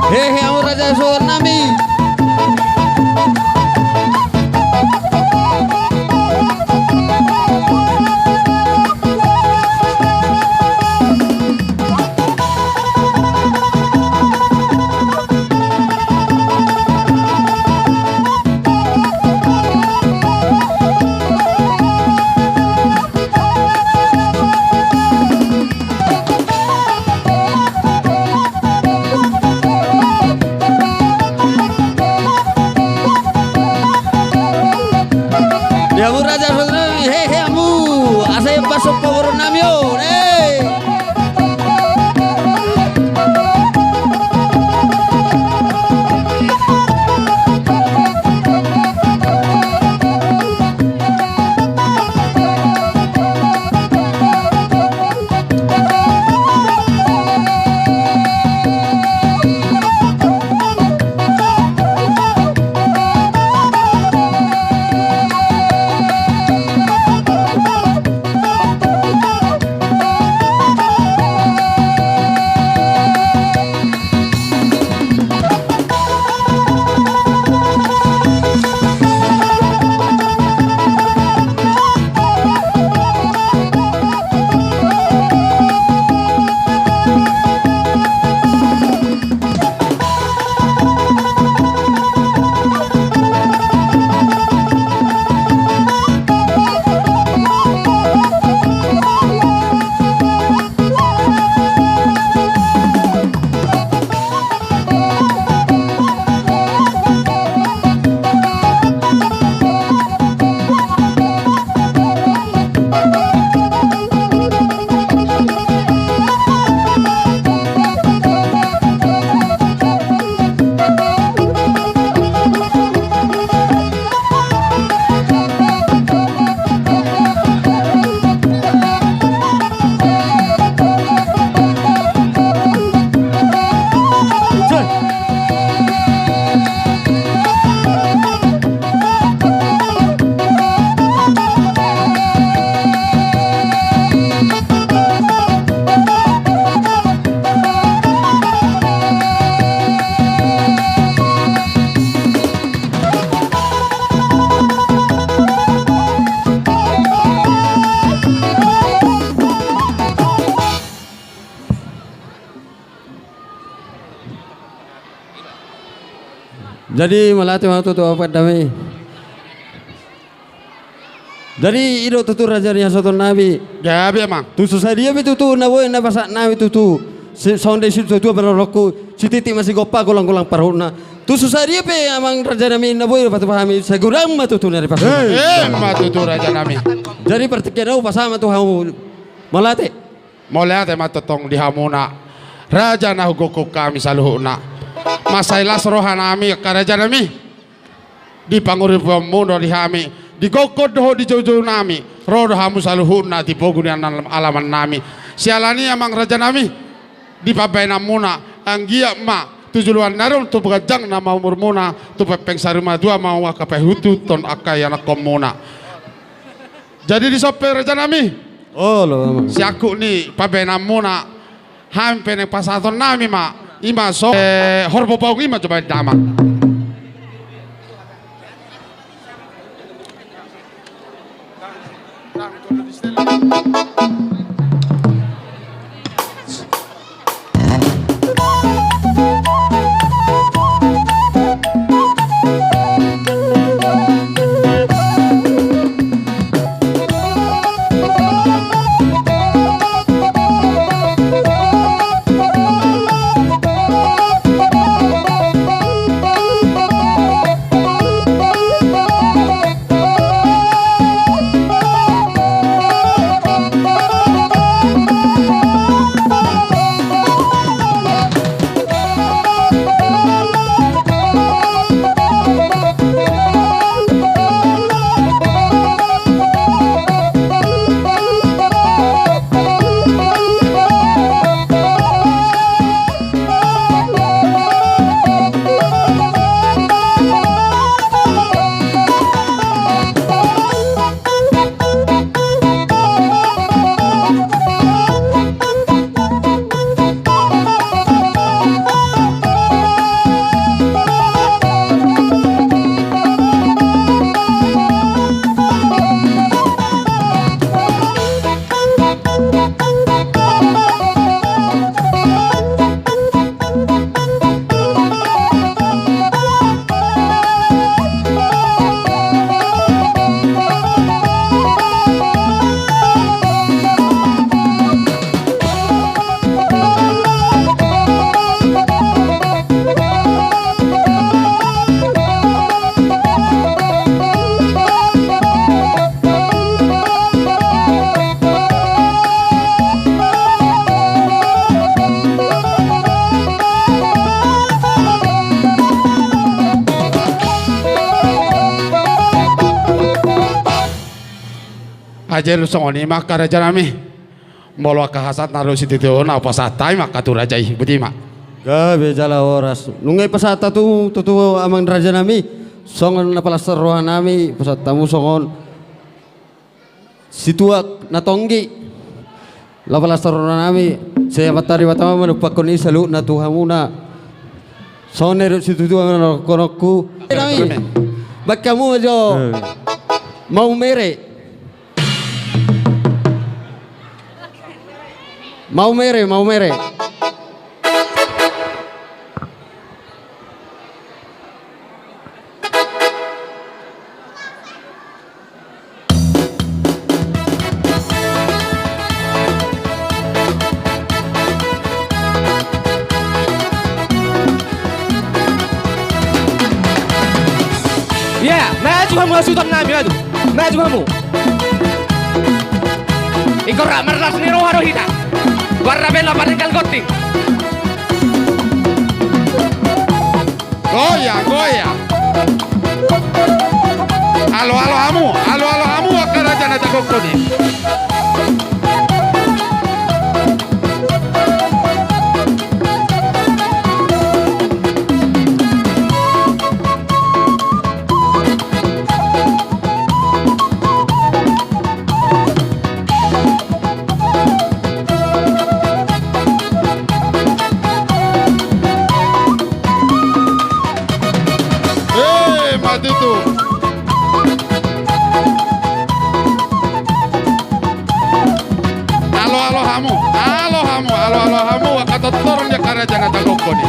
Hehe, hamu raja hasuhuton nami. Di hamu raja hasuhuton nami, hehe hamu. Asa i pasok paboru nami on, eh. Jadi mauliate ma tutu amang nami. Jadi i do tutu raja ni hasohoton nami. Gabe amang. Tung so sadia pe tutu na boi na pasahat nami tutu. Si-, songon disi tutu parorongku, sititi ma sigompa, golang-golang parhutna. Tung so sadia pe amang raja nami na boi patupa hami, sai godang ma tutu na ripasahat. Emma tutu raja nami. Jadi partingkian on hupasahat ma tu hamu. Mauliate. Mauliate ma tongtong di hamuna raja na hugokhon hami saluhutna. Mansai las roha nami angka raja nami. Di panguriponmuna di hami, di gokhon dohot di joujou nami, ro do hamu saluhutna di pogu ni ala-, alaman nami. Siala ni i amang raja nami, di pambahenanmuna, anggiat ma tu joloan ni ari on tu ganjang nama umurmuna, tu pempeng sarimatua ma angka paihuthon angka ianakhonmuna. Jadi dison pe raja nami. Olo amang. Siangkup ni pambahenanmuna, hami pe naeng pasahaton nami ma, i ma so, eh, horbo baung i ma jo baen damang. Ajari songon i ma angka raja nami. Molo angka hasahatan na ro sititi on, hupasahat hami ma angka tu raja i, boti ma. Gabe jala horas. Nunga hupasahat hamu tutu amang raja nami, songon na palas roha nami, pasahat hamu songon situak na tonggi. Lapalas roha nami, sai Amanta Debata ma manumpakkon i saluhutna tu hamuna. Songon na nidok ni situatua manangkon hami. Nami. Baen hamu ma jo. Eh. Maumere. Maumere, maumere. Ia, maju hamu hasuhuton nami, maju. Maju hamu. Ingkon rap marlas ni roha do hita. Warna bela paninggal gonting. Goyang, goyang. Alo, alo hamu, alo, alo hamu, angka raja na jago koni. Eh, mati tu. Alo, alo hamu, alo hamu, alo, alo hamu, angka tortor ni angka raja na jago koni.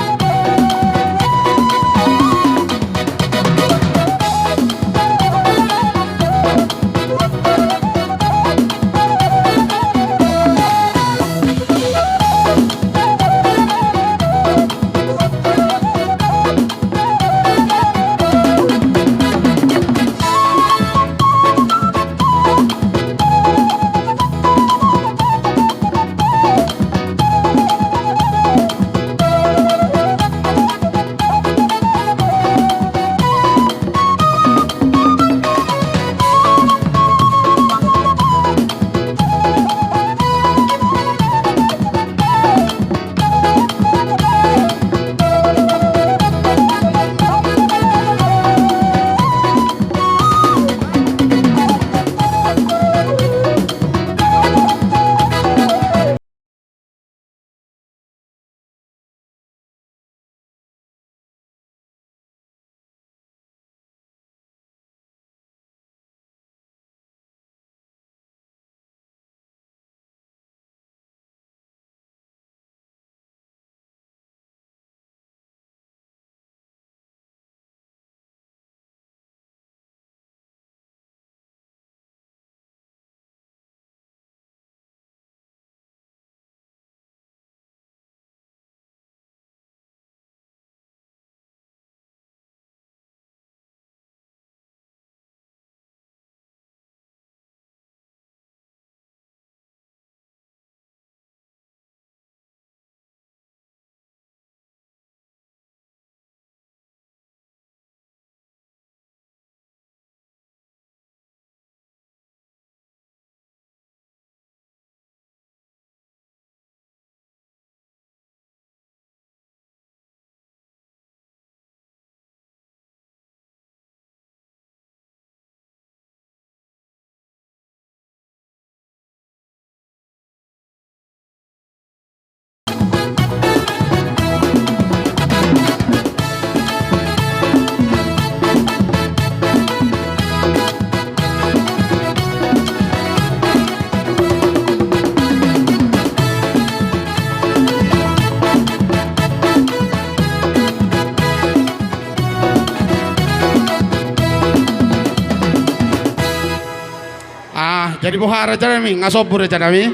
Jadi boha raja nami, nga sombu raja nami?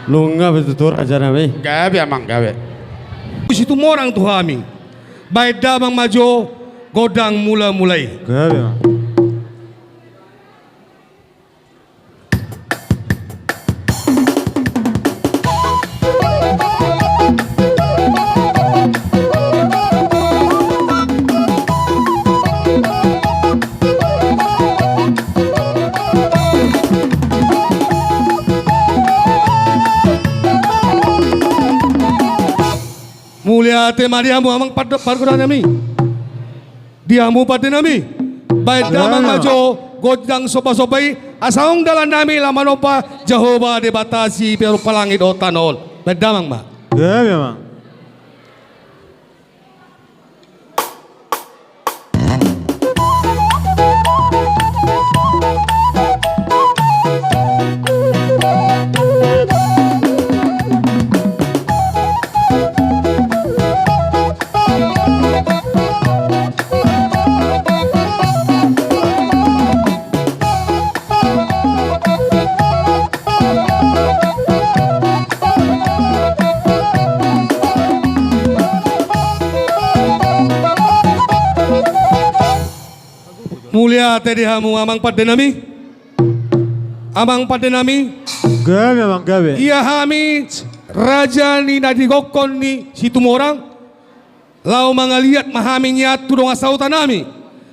Nunga be tutu raja nami. Gabe amang, gabe. Situmorang tu hami. Baen damang ma jo gondang mula-mula i. Gabe amang. Mauliate ma di hamu amang pande, pargondanami. Di hamu pandenami. Baen damang ma jo gondang somba-somba i, asa adong dalannami laho manomba Jahowa Debata sipeopop langit dohot tano on. Baen damang ma. Gabe amang. Mauliate di hamu amang pandenami. Amang pandenami. Gabe amang, gabe. Ia hami raja ni na digokhon ni Situmorang. Laho mangaliat ma hami nian tu dongan sahutanami.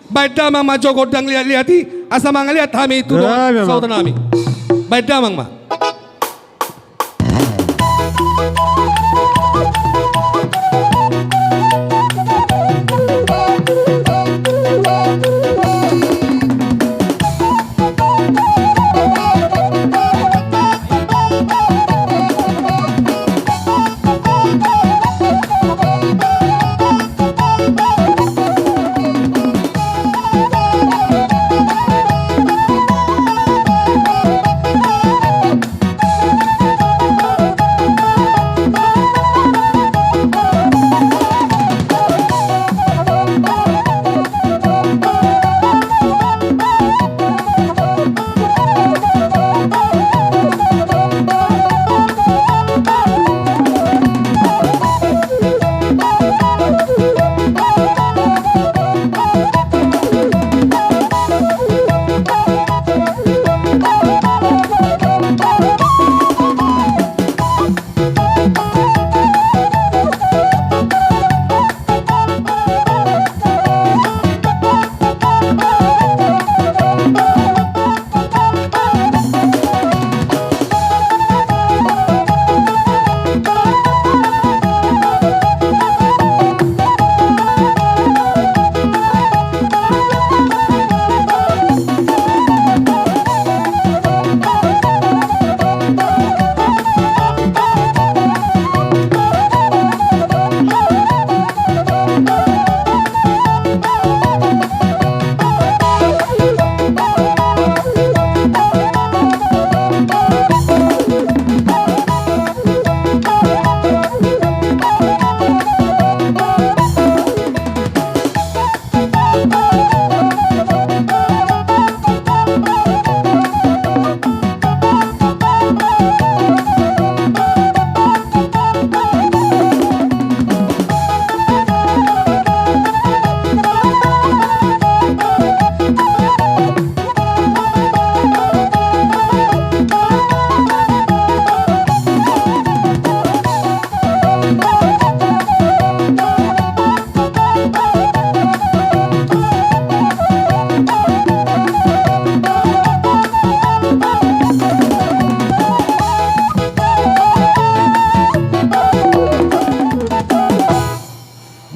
Baen damang ma jo gondang liat-liat i, asa mangaliat hami tu dongan sahutanami. Baen damang ma.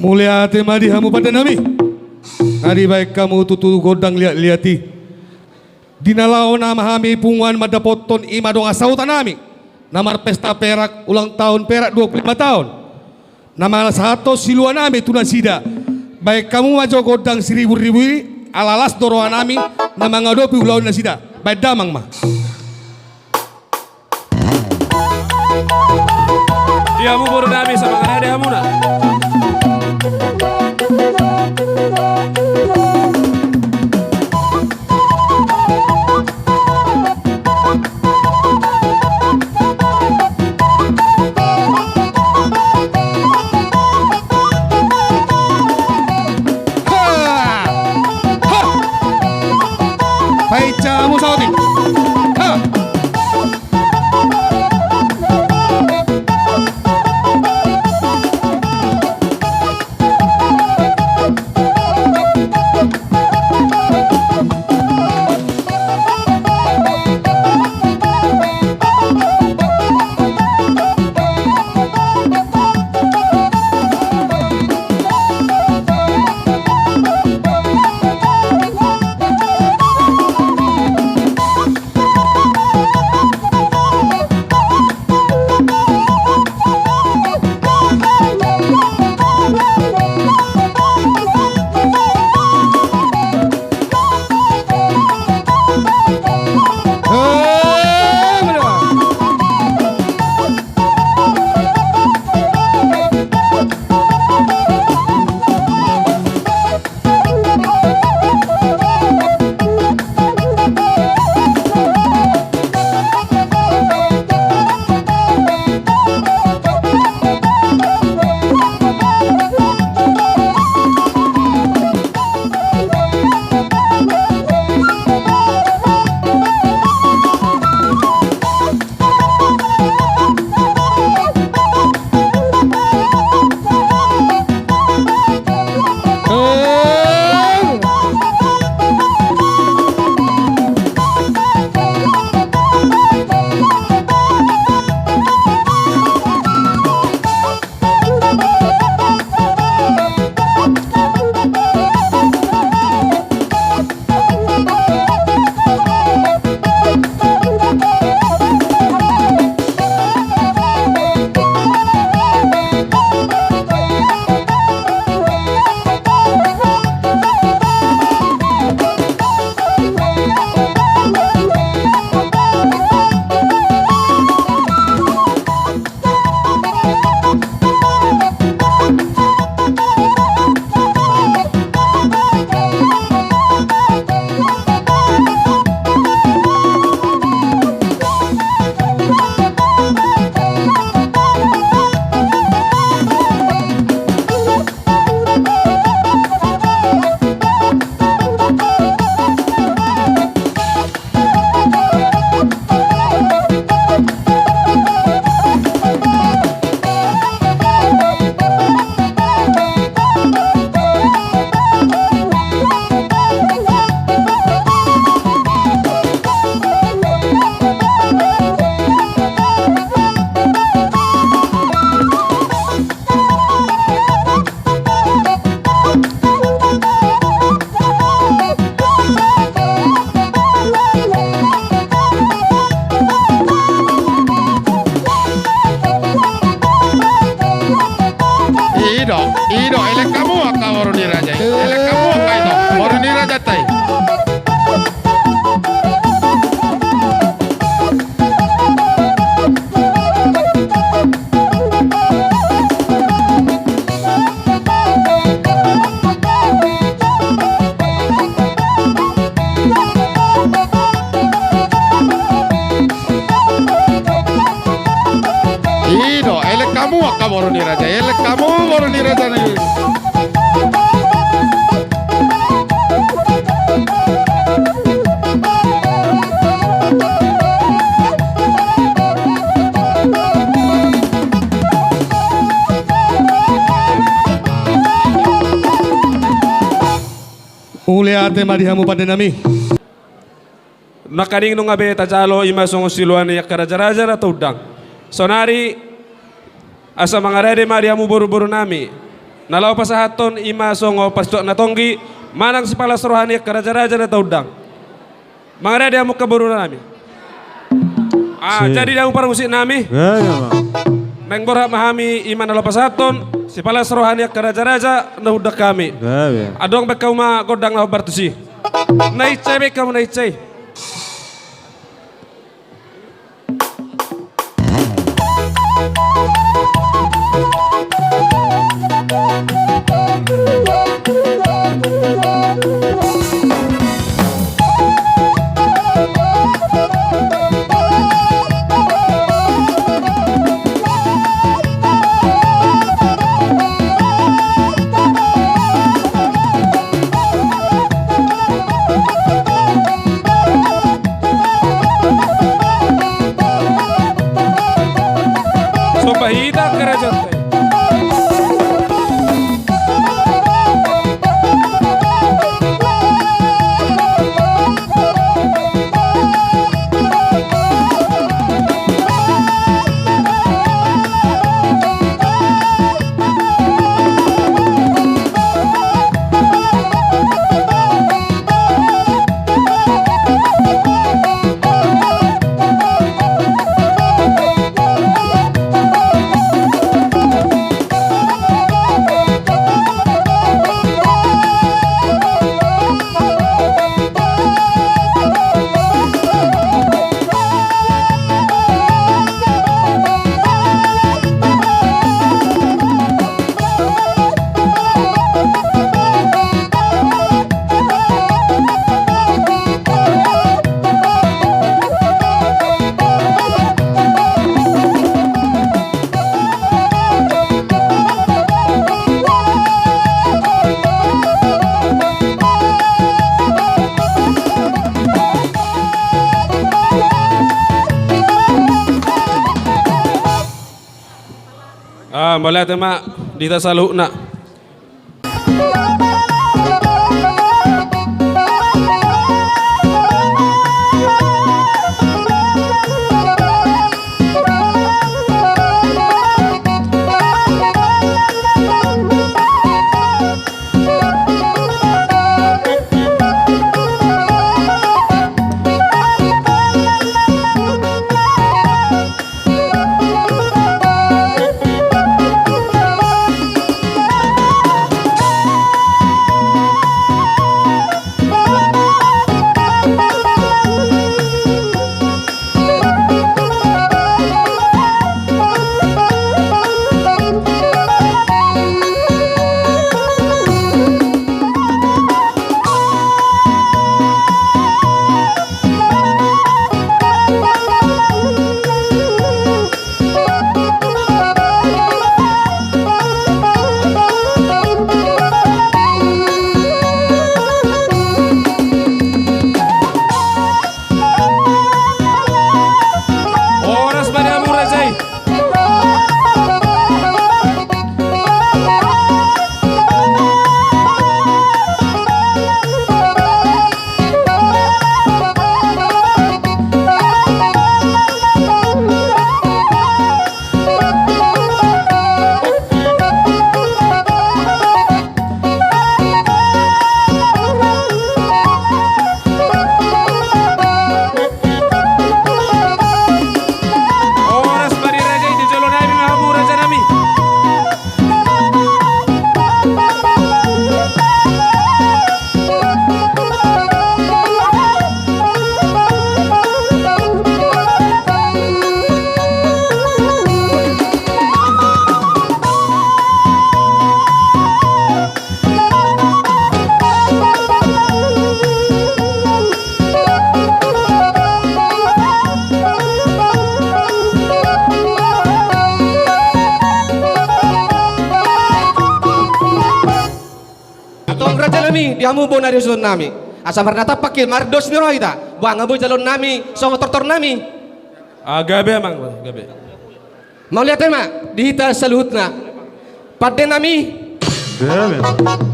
Mauliate ma di hamu pandenami. Na dibaen hamu tutu gondang liat-liat i. Di na laho nama hami punguan mandapothon i ma dongan sahutanami na marpesta perak ulang tahun perak dua puluh lima tahun. Na mangasahathon siluanami tu nasida. Baen hamu ma jo gondang siribu-ribu i, ala las do rohanami na mangadopi ulaon nasida. Baen damang ma. Di hamu boru nami, samangan ate hamuna. I do, i do, elek hamu angka boru ni raja i. Elek hamu angka i do, boru ni raja ta i. I do, elek hamu angka boru ni raja, elek hamu boru ni raja i. Mauliate ma di hamu pande nami. Nangkaning nunga be tajalo i ma songon siloan ni angka rajaraja na taundang. Saonari asa mangarade ma di hamu boruborunami na laho pasahathon i ma songon pastuak na tonggi manang sipalas roha ni angka rajaraja na taundang. Mangarade hamu angka borunami. Ah, jadi di hamu parmusiknami. Naeng borhat ma hami i ma na laho pasahathon sipalas roha ni angka rajaraja na hundang hami. Adong baen hamu ma gondang na hombar tusi. Na hinsa i, baen hamu na hinsa i. Somba hita angka rajanta i. Ah, mauliate ma di hita saluhutna. hamu bona ni hasuhuton nami. Asa marnatampak i mardos ni roha hita. Boha nga boi jaloon nami songon tortor nami. Ah, gabe amang, gabe. Mauliate ma di hita saluhutna. Pande nami. Gabe.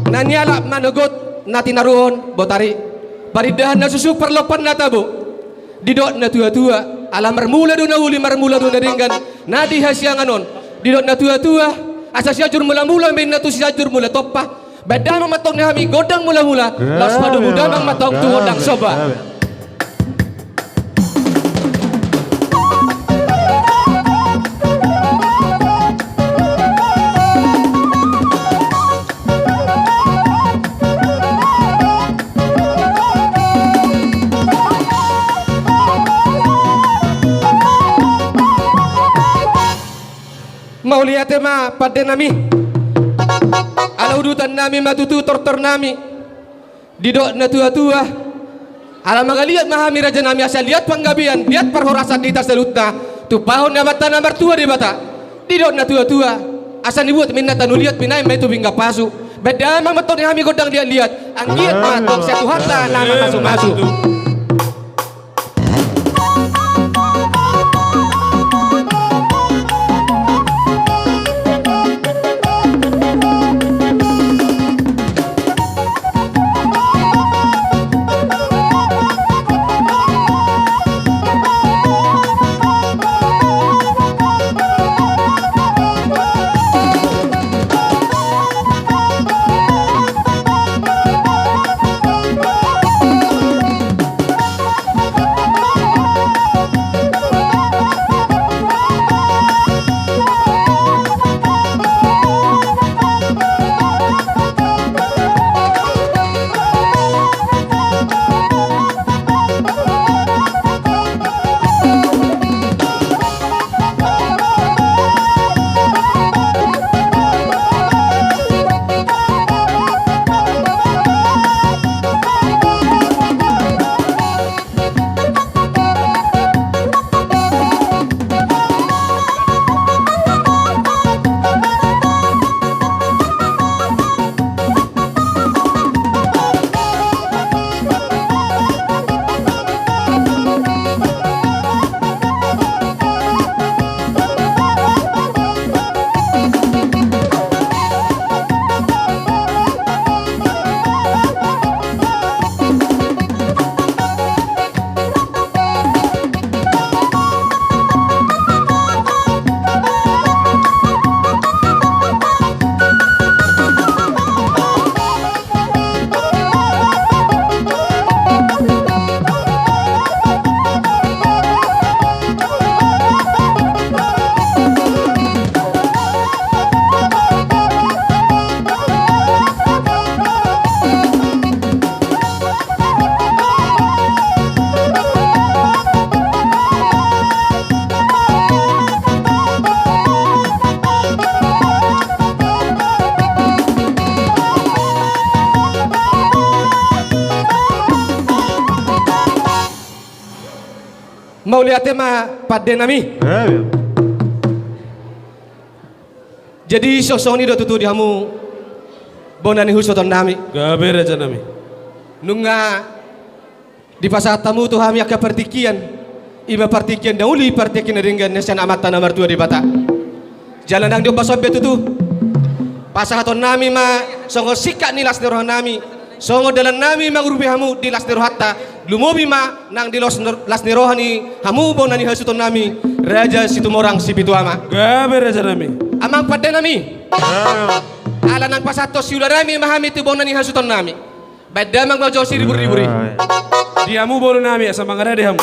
Na nialap manogot na tinaruhon botari. Parindahan na suksuk parlompan na tabo. Didok na tuatua, ala marmula do na uli, marmula do na denggan na di hasiangan on. Didok na tuatua, asa Sianjur Mulamula ma inna tu Sianjur Mulatompa. Baen damang ma antong di hami gondang mulamula, laos padomu damang ma antong tu gondang somba. Mauliate ma pande nami. Ala udutan nami ma tutu tortor nami. Didok na tuatua. Ala mangaliat ma hami raja nami asa liat panggabean, liat parhorasan di hita saluhutna. Tumpahon ni Amanta na martua Debata. Didok na tuatua. Asa nibuat ma inna tano liat, binahen ma i tu pinggan pasu. Baen damang ma antong di hami gondang liatliat. Anggiat ma antong sian Tuhanta na mamasumasu. Mauliate ma pande nami. Eh, iya. Jadi songon i do tutu di hamu bona ni hasuhuton nami. Gabe raja nami. Nunga dipasahat hamu tu hami angka partingkian, i ma partingkian na uli, partingkian na denggan na sian Amanta na martua Debata. Jala nang di ombas on be tutu pasahaton nami ma songon singkat ni las ni roha nami, songon dalan nami mangurupi hamu di las ni rohanta. Lumobi ma nang di las ni roha ni hamu bona ni hasuhuton nami, Raja Situmorang Sipitu Ama. Gabe raja nami. Amang pande nami. Ala nang pasahathon siula nami ma hami tu bona ni hasuhuton nami. Baen damang ma jo siribur-ribur i. Di hamu boru nami asa mangarade hamu.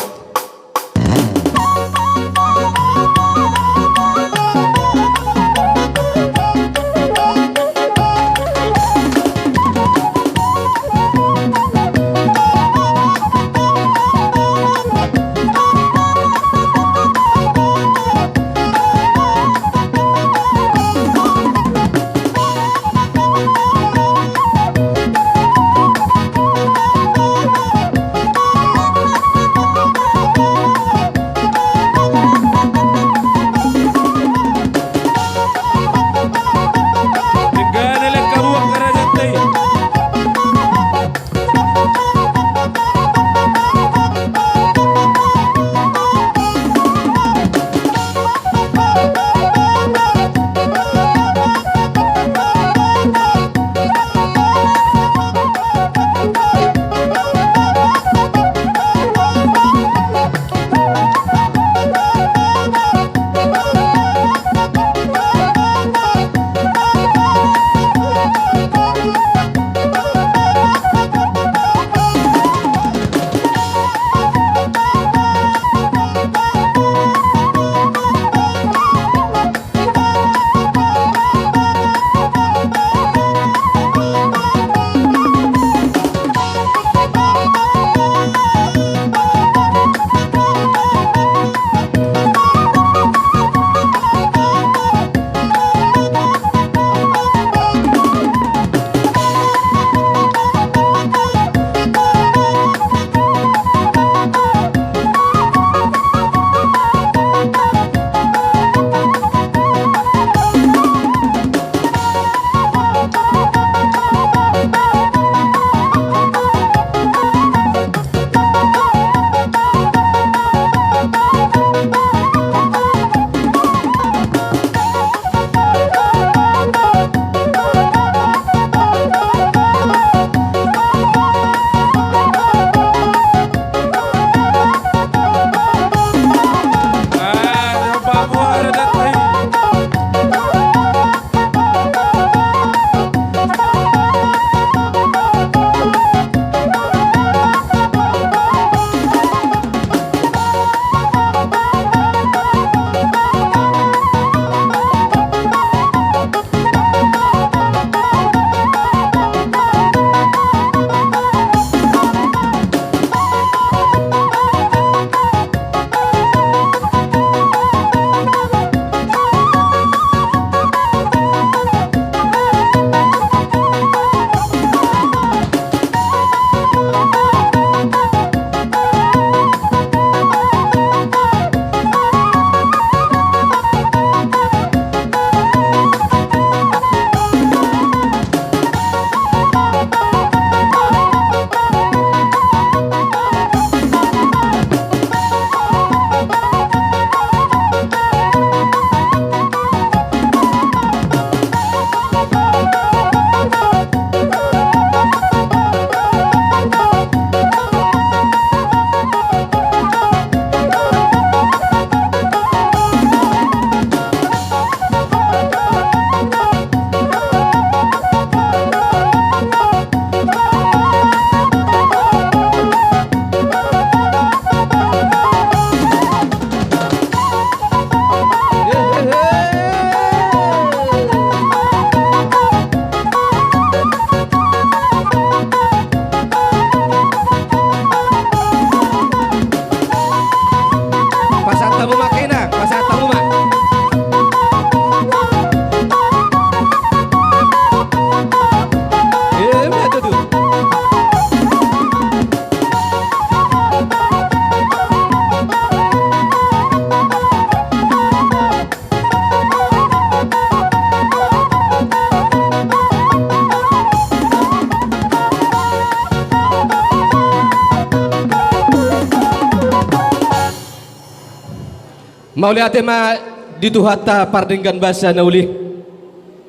Mauliate ma di Tuhanta pardenggan basa na uli.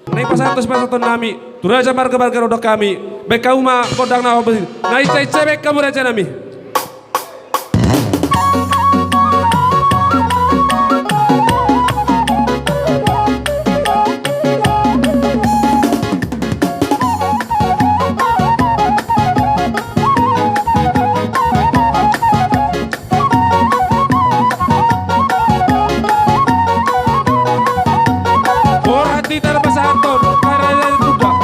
Naeng pasahat tu sipasahaton nami tu raja marga marga dohot hami. Baen hamu ma gondang na hobi. Na inca-inca baen hamu raja nami. Borhat di tanah pasahaton, karena itu dah.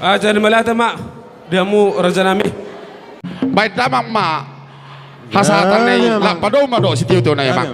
Ah, jadi melihat ma di hamu raja nami. Baen damang ma hasahatan na i, lampa do ma do sitio-tio na i, amang.